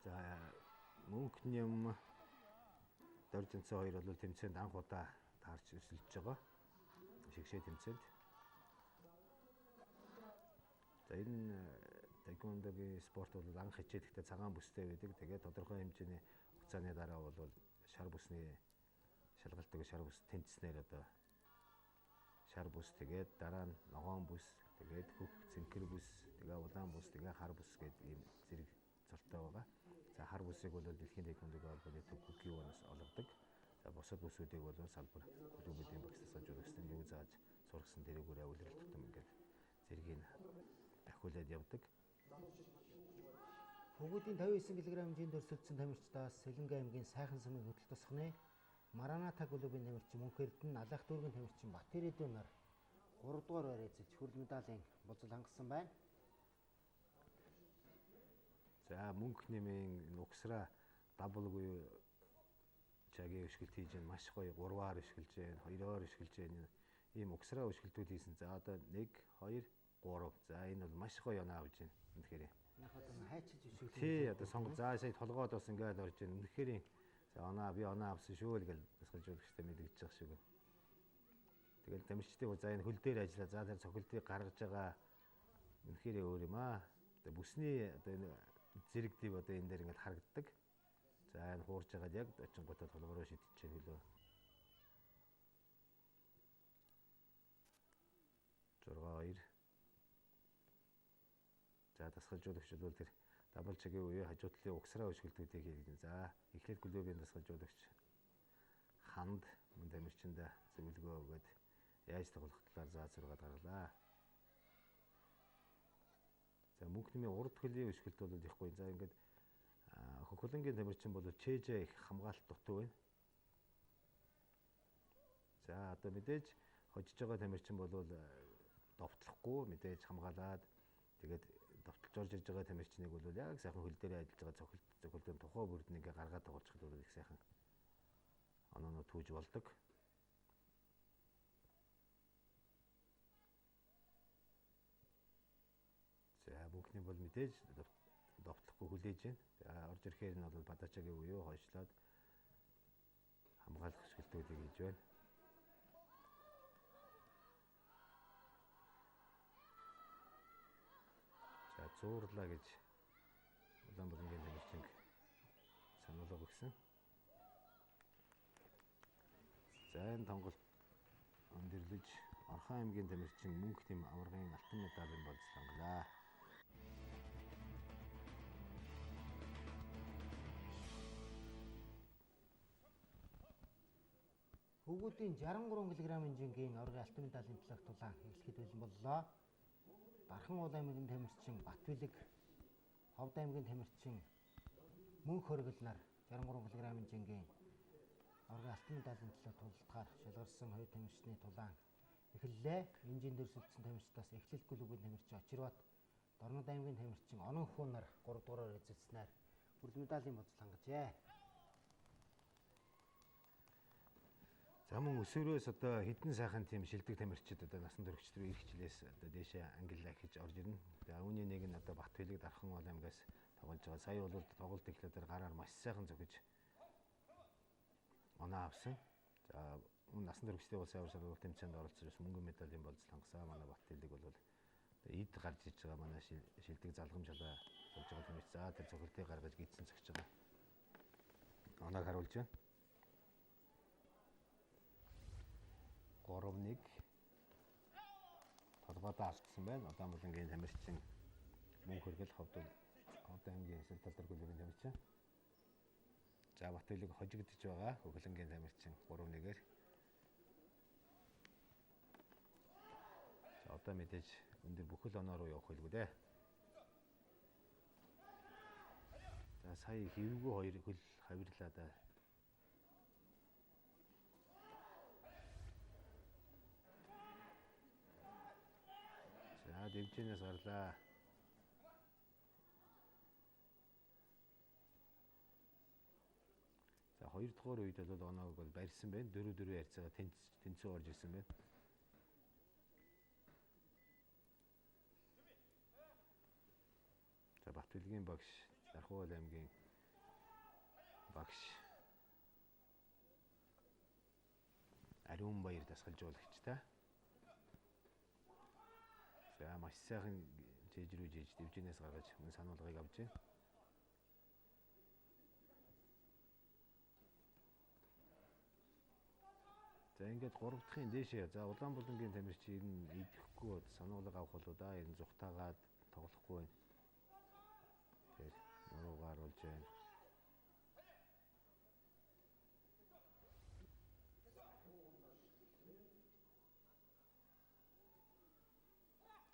За Мөнхний юм Дорж Янцсан хоёр бол тэмцээнд анх удаа таарч өрсөлдөж байгаа. Шигшээ тэмцээнд. За энэ таеквондогийн спорт бол анх хичээлэхдээ цагаан бүстэй байдаг. Тэгээд тодорхой хэмжээний хугацааны дараа бол шар бүсний шалгалтыг шар бүс тэнцснээр одоо шар бүс тэгээд дараа нь ногоон бүс тэгээд хөх цэнхэр бүс тэгээ улаан бүс тэгээ хар бүс гэдэг ийм зэрэг цолтой байгаа. За хар бүсийг бол дэлхийн таеквондогийн холбооны төв КЮ-наас олгодог. За бусад бүсүүдийг бол салбар клубүүдийн багцаас жуулчдын юу зааж сургасан тэрүүгээр улирал тутам ингээд зэргийг ахиулаад явдаг. Хөвгүүдийн 59 кг хэмжээнд өрсөлдсөн тамирчдаас Сэлэнгэ аймгийн Сайхан сумын хөтөл тусганы Мараната клубын тамирчин Мөнх Эрдэнэ, Алаах дүүргийн тамирчин Батэридүү нар 3 дугаар байр эзэлж хүрэл медалийн болзол хангасан байна. За Мөнх нэмийн угсраа даблгүй чагийн өшгөлт хийж байна. Маш гоё 3-аар өшгөлж байна, 2-оор өшгөлж байна. Ийм угсраа өшгөлтүүд хийсэн. За одоо 1 2 3. За энэ бол маш гоё оноо авч байна. Үнэхээр. Яг одоо хайчилж өшгөлт. Тий, одоо сонгол за сая толгойд бас ингээд орж байна. Үнэхээр за оноо би оноо авсан шүү л гэж дасгалжуулагчтай мэдэгдэж байгаа шиг байна. Тэгэл тамирчдын за энэ хөл дээр ажиллаа. За тэр цохилтыг гаргаж байгаа үнэхээр өөр юм аа. Одоо бүсний одоо энэ зэрэг дэв одоо энэ дээр ингээд харагддаг. За энэ хуурж байгаад яг очингуудаа толгой руу шидчихэж хөлөө. 6-2. За дасгалжуулагч бол тэр дабл чигийн үе хажуу талын угсраа өшгөлтүүдийг хийдэг. За эхлэл клубын дасгалжуулагч ханд мөн тамирчиндаа зөвлөгөө өгөөд яаж тоглох талаар заа зургаад гаргалаа. За мөнх нэмийн урд хөлийн өшгөлт бол ихгүй. За ингээд хөхөлөнгийн тамирчин бол чэжээ их хамгаалалт дутуу байна. За одоо мэдээж хожиж байгаа тамирчин бол довтлохгүй мэдээж хамгаалаад тэгээд Довтолж орж иж байгаа тамирчныг бол яг сайхан хөл дээрээ ажиллаж байгаа цохилтын тухай бүрд нь ингээ гаргаад тоглолцоход бол их сайхан онооноо түүж болдог. За мөнхний бол мэдээж довтлохгүй хүлээж байна. За орж ирэхээр нь бол Бадачагийн үеэ хойшлоод хамгаалах шигэлтүүдийг хийж байна. За зуурлаа гэж Улаанбулангийн тамирчин сануулга өгсөн. За энэ тонголт өндөрлөж Орхон аймгийн тамирчин мөнх нэм аваргын алтан медалийн болцол хангалаа. Хүүгүүдийн 63 кг-ын жингийн аваргын алтан медалийн төлөх тулаан эхлэхэд бэлэн боллоо. Дархан уул аймгийн тамирчин Батбилэг, Ховд аймгийн тамирчин Мөнх хөргөл нар 63 кг-ын жингийн аваргын алтан медалийн төлөө тулалдахаар шалгарсан хоёр тамирчны тулаан эхэллээ. Энэ жин дөрсөлдсөн тамирчдаас эхлэл клубын тамирчин Очирбат, Дорнод аймгийн тамирчин Онон хүү нар 3 дугаараар эзэлснээр бүрэл медалийн болцол хангажээ. За мөн өсвөрөөс одоо хэдэн сайхан тийм шилдэг тамирчид одоо насан туршид рүү ирэх жилээс одоо дээшээ ангиллаа хийж орж ирнэ. За үүний нэг нь одоо Батбилэг Дархан уул аймгаас тоглож байгаа. Сая бол тоглолт эхлэлээр гараар маш сайхан зөгөж оноо авсан. За мөн насан туршидын улсын авар шалралт тэмцээнд оролцож бас мөнгөн медалийн болцол хангасан. Манай Батбилэг бол эд гарч иж байгаа манай шилдэг залгам шалаа болж байгаа тамирч. За тэр цохилтыг гаргаж гидсэн зөгч байгаа. Оноог харуулж байна. 3-1 толгойдоо алдсан байна. Улаанбулангийн тамирчин мөнх хөргөл Ховд аймгийн эсрэг тал дээр клубын тамирчин. За Батбилэг хожигдож байгаа. Хөхлөнгийн тамирчин 3-1-ээр. За одоо мэдээж өндөр бүхэл оноо руу явах байлгүй дээ. За сая хэвгүй хоёр хөл хавирлаа да. За дэмжинээс гарлаа. За хоёр дахь үед бол оноог бол барьсан байна. 4-4 харьцаагаа тэнцүү орж ирсэн байна. За Батбилгийн багш, Дархуул аймгийн багш Ариун баяр дасгалжуулагчтай. За маш сайхан жээж рүү жээж дивжинээс гаргаж мөн сануулгыг авч байна. За ингээд 3 дахьын дээшээ. За Улаанбулангийн тамирч ер нь идэхгүй сануулга авах болоо да. Ер нь зүхтаагаад тоглохгүй байна. Тэгэхээр нуруугаар болж байна.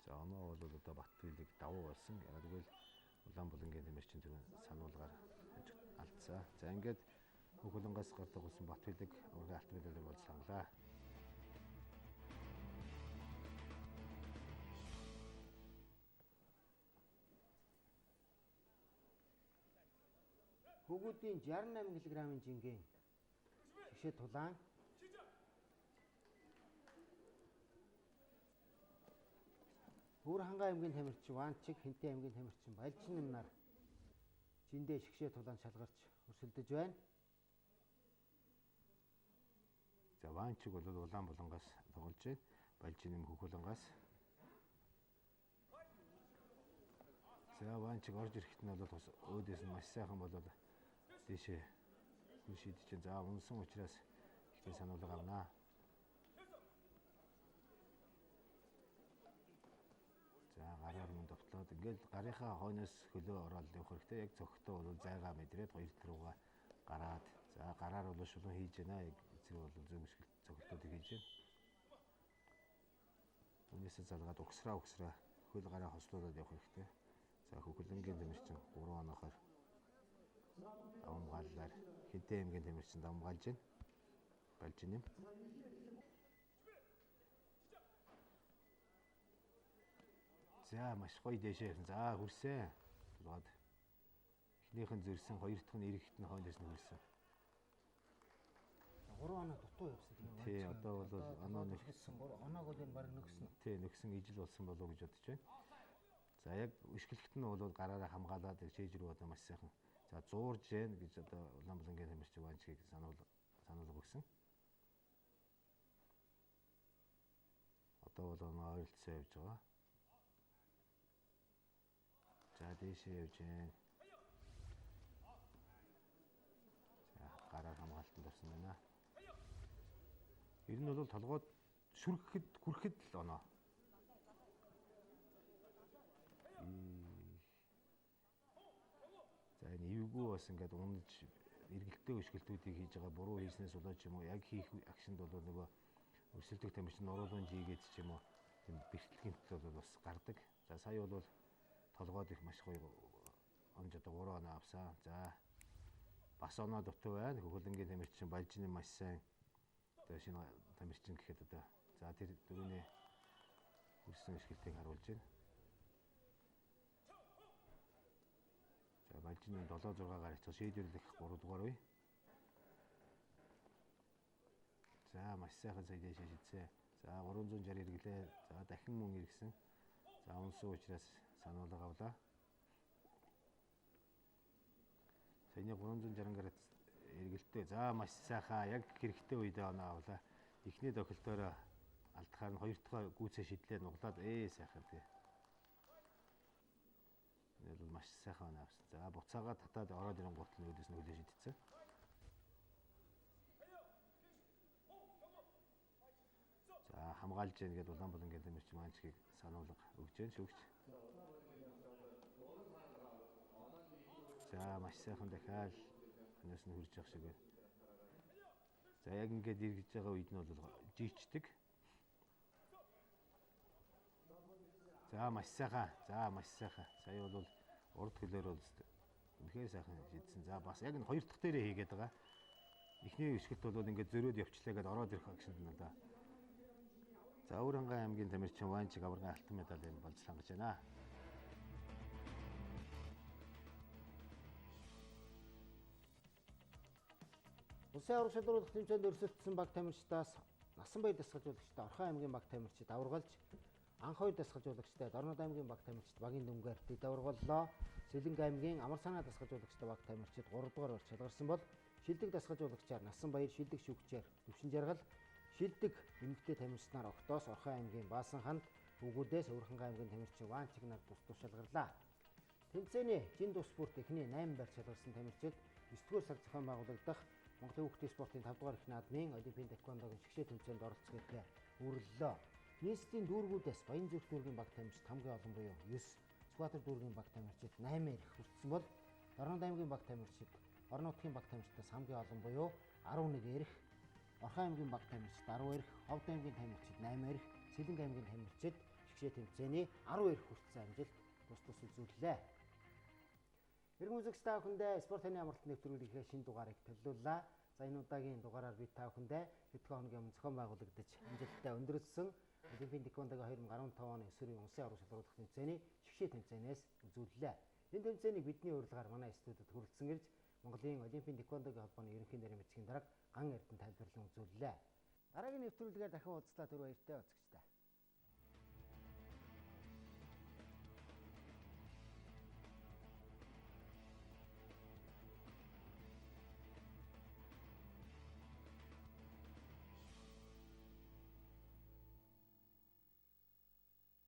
За оноо бол одоо Батбилэг давуу болсон. Яг тэгвэл Улаанбулангийн тамирчин түрүүн сануулгаар алдсан. За ингээд Хөлөнгөөс гардаг болсон Батбилэг аваргын алтан медалийг болцол хангалаа. Хүүгүүдийн 68 кг-ын жингийн шигшээ тулаан Өвөр хангай аймгийн тамирчин Ванчиг, Хэнтэй аймгийн тамирчин Балжин нар жиндээ шигшээ тулаан шалгарч өрсөлдөж байна. За Ванчиг бол Улаанбулангаас тоглож байна. Балжин нэм Хөхөлөнгаас. За Ванчиг орж ирэхэд нь бол бас өөдөөс нь маш сайхан болоод дээшээ хүн шидэж чинь. За унсан учраас ихтэй сануулга авнаа. За гараар мөн довтлоод ингээл гарынхаа хойноос хөлөө ороод явах хэрэгтэй. Яг цогтоо бол зайгаа мэдрээд хоёр тал руугаа гараад за гараар бол шулуун хийж байна. Яг эцэг бол зөв цогтоодыг хийж байна. Үүнээсээ залгаад угсраа хөл гараа хослуулад явах хэрэгтэй. За Хөхөлөнгийн тамирчин 3 оноохоор давамгааллаар Хинтээ аймгийн тамирчин давамгаалж байна. Балжин юм. За маш гоё дээшээ явсан. За хөрсөн. Тулгаад эхнийх нь зөрсөн, хоёр дахь нь эрэхт нь хойноос нь хөрсөн. 3 оноо дутуу явсан тийм үү? Тий, одоо бол оноо нөхсөн. 3 оноог бол энэ баг нөхсөн. Тий, нөхсөн ижил болсон болов уу гэж бодож байна. За яг өшгөлт нь бол гараараа хамгаалаад шээж рүү одоо маш сайхан. За зуурж гэн гэж одоо Улаанбулангийн тамирч Ванчгийг сануулга өгсөн. Одоо бол оноо ойролцоо явж байгаа. За дээшээ явж гэн. За гараар хамгаалтанд орсон байна. Ер нь бол толгойд сүргэхэд хүрэхэд л оноо. За энэ эвгүй бас ингээд унаж эргэлтээ өшгөлтүүдийг хийж байгаа буруу хийснээс болоод ч юм уу яг хийх акшнд бол нөгөө өрсөлдөх тамирчин нуруулан жигээд ч юм уу тийм бэртэл гэмтэл бол бас гардаг. За сая бол толгойд их маш гоё онж одоо 3 оноо авсан. За бас оноо дутуу байна. Хөхөлөнгийн тамирчин Балжины маш сайн одоо шинэ тамирчин гэхэд одоо за тэр дөрөвний хөрсөн өшгөлтийг харуулж байна. За Балжины 7 6 гарч шийдвэрлэх 3 дугаар үе. За маш сайхан сая дээшээ шидсэн. За 360 эргэлээ. За дахин мөн эргэсэн. За унсан учраас сануулга авлаа. Саяны 360 градус эргэлтээ. За маш сайхан яг хэрэгтэй үедээ оноо авлаа. Эхний тохиолдолд алдахаар нь хоёр дахь гүйцээ шидлээ нуглаад сайхан тий. Энэ бол маш сайхан оноо авсан. За буцаагаа татаад ороод ирэн гутал нөөдөөс нь хөлөө шидсэн. За хамгаалж гин гэдээ Улаанбулангийн тамирчин Маанчгийг сануулга өгч гин шүүгч. За маш сайхан дахиад ханаас нь хурж явах шиг байна. За яг ингээд эргэж байгаа үед нь бол жийчдэг. За маш сайхан. За маш сайхан. Сая бол урд хөлөөр бол үнэхээр сайхан шидсэн. За бас яг энэ хоёр дахь дээрээ хийгээд байгаа. Эхний өшгөлт бол ингээд зөрөөд явчлаа гэдээ ороод ирэх акшнд нь одоо. За Өвөрхангай аймгийн тамирчин Ванчиг аваргын алтан медалийг болж хангаж байна. Улсын аварга шалруулах тэмцээнд өрсөлдсөн баг тамирчдаас Насанбаяр дасгалжуулагчтай Орхон аймгийн баг тамирчид аваргалж анх хоёр дасгалжуулагчтай Дорнод аймгийн баг тамирчид багийн дүнгээр дэд аваргаллаа. Сэлэнг аймгийн Амар санаа дасгалжуулагчтай баг тамирчид 3 дугаар байр шалгарсан бол шилдэг дасгалжуулагчаар Насанбаяр, шилдэг шүүгчээр Төвшин Жаргал, шилдэг эмэгтэй тамирчнаар Октоос Орхон аймгийн Баасан ханд, Өгүүдээс Өвөрхангай аймгийн тамирчин Ваанчиг нар тус тус шалгарлаа. Тэмцээний жин тус бүрт эхний 8 байр шалгарсан тамирчид 9 дугаар сар зохион байгуулагдах Монголын хүүхдийн спортын 5 дугаар их наадмын олимпийн таеквондогийн шигшээ тэмцээнд оролцох эрхээ үүрлэлөө. Нийслэлийн дүүргүүдээс Баянзүрх дүүргийн баг тамирчид хамгийн олон буюу 9, Сүхбаатар дүүргийн баг тамирчид 8 эрх хүртсэн бол Дорнод аймгийн баг тамирчид орон нутгийн баг тамирчдаас хамгийн олон буюу 11 эрх, Орхон аймгийн баг тамирчид 10 эрх, Ховд аймгийн тамирчид 8 эрх, Сэлэнг аймгийн тамирчид шигшээ тэмцээний 10 эрх хүртсэн амжилт тус тус үзүүллээ. Эрхэм үзэгч та бүхэндээ спорт таны амралт нэвтрүүлгийнхээ шинэ дугаарыг төлөвлөлөө. За энэ удаагийн дугаараар бид та бүхэндээ хэдхэн хоногийн өмнө зохион байгуулагдаж амжилттай өндөрлөсөн Олимпийн таеквондогийн 2015 оны өсвөрийн улсын аварга шалруулах тэмцээний шигшээ тэмцээнээс үзүүллээ. Энэ тэмцээнийг бидний урилгаар манай студид хүрэлцэн ирж Монголын Олимпийн таеквондогийн холбооны ерөнхий нарийн бичгийн дарга Ган Эрдэнэ тайлбарлан үзүүллээ. Дараагийн нэвтрүүлгээр дахин уулзлаа, түр баяртай үзэгчдээ.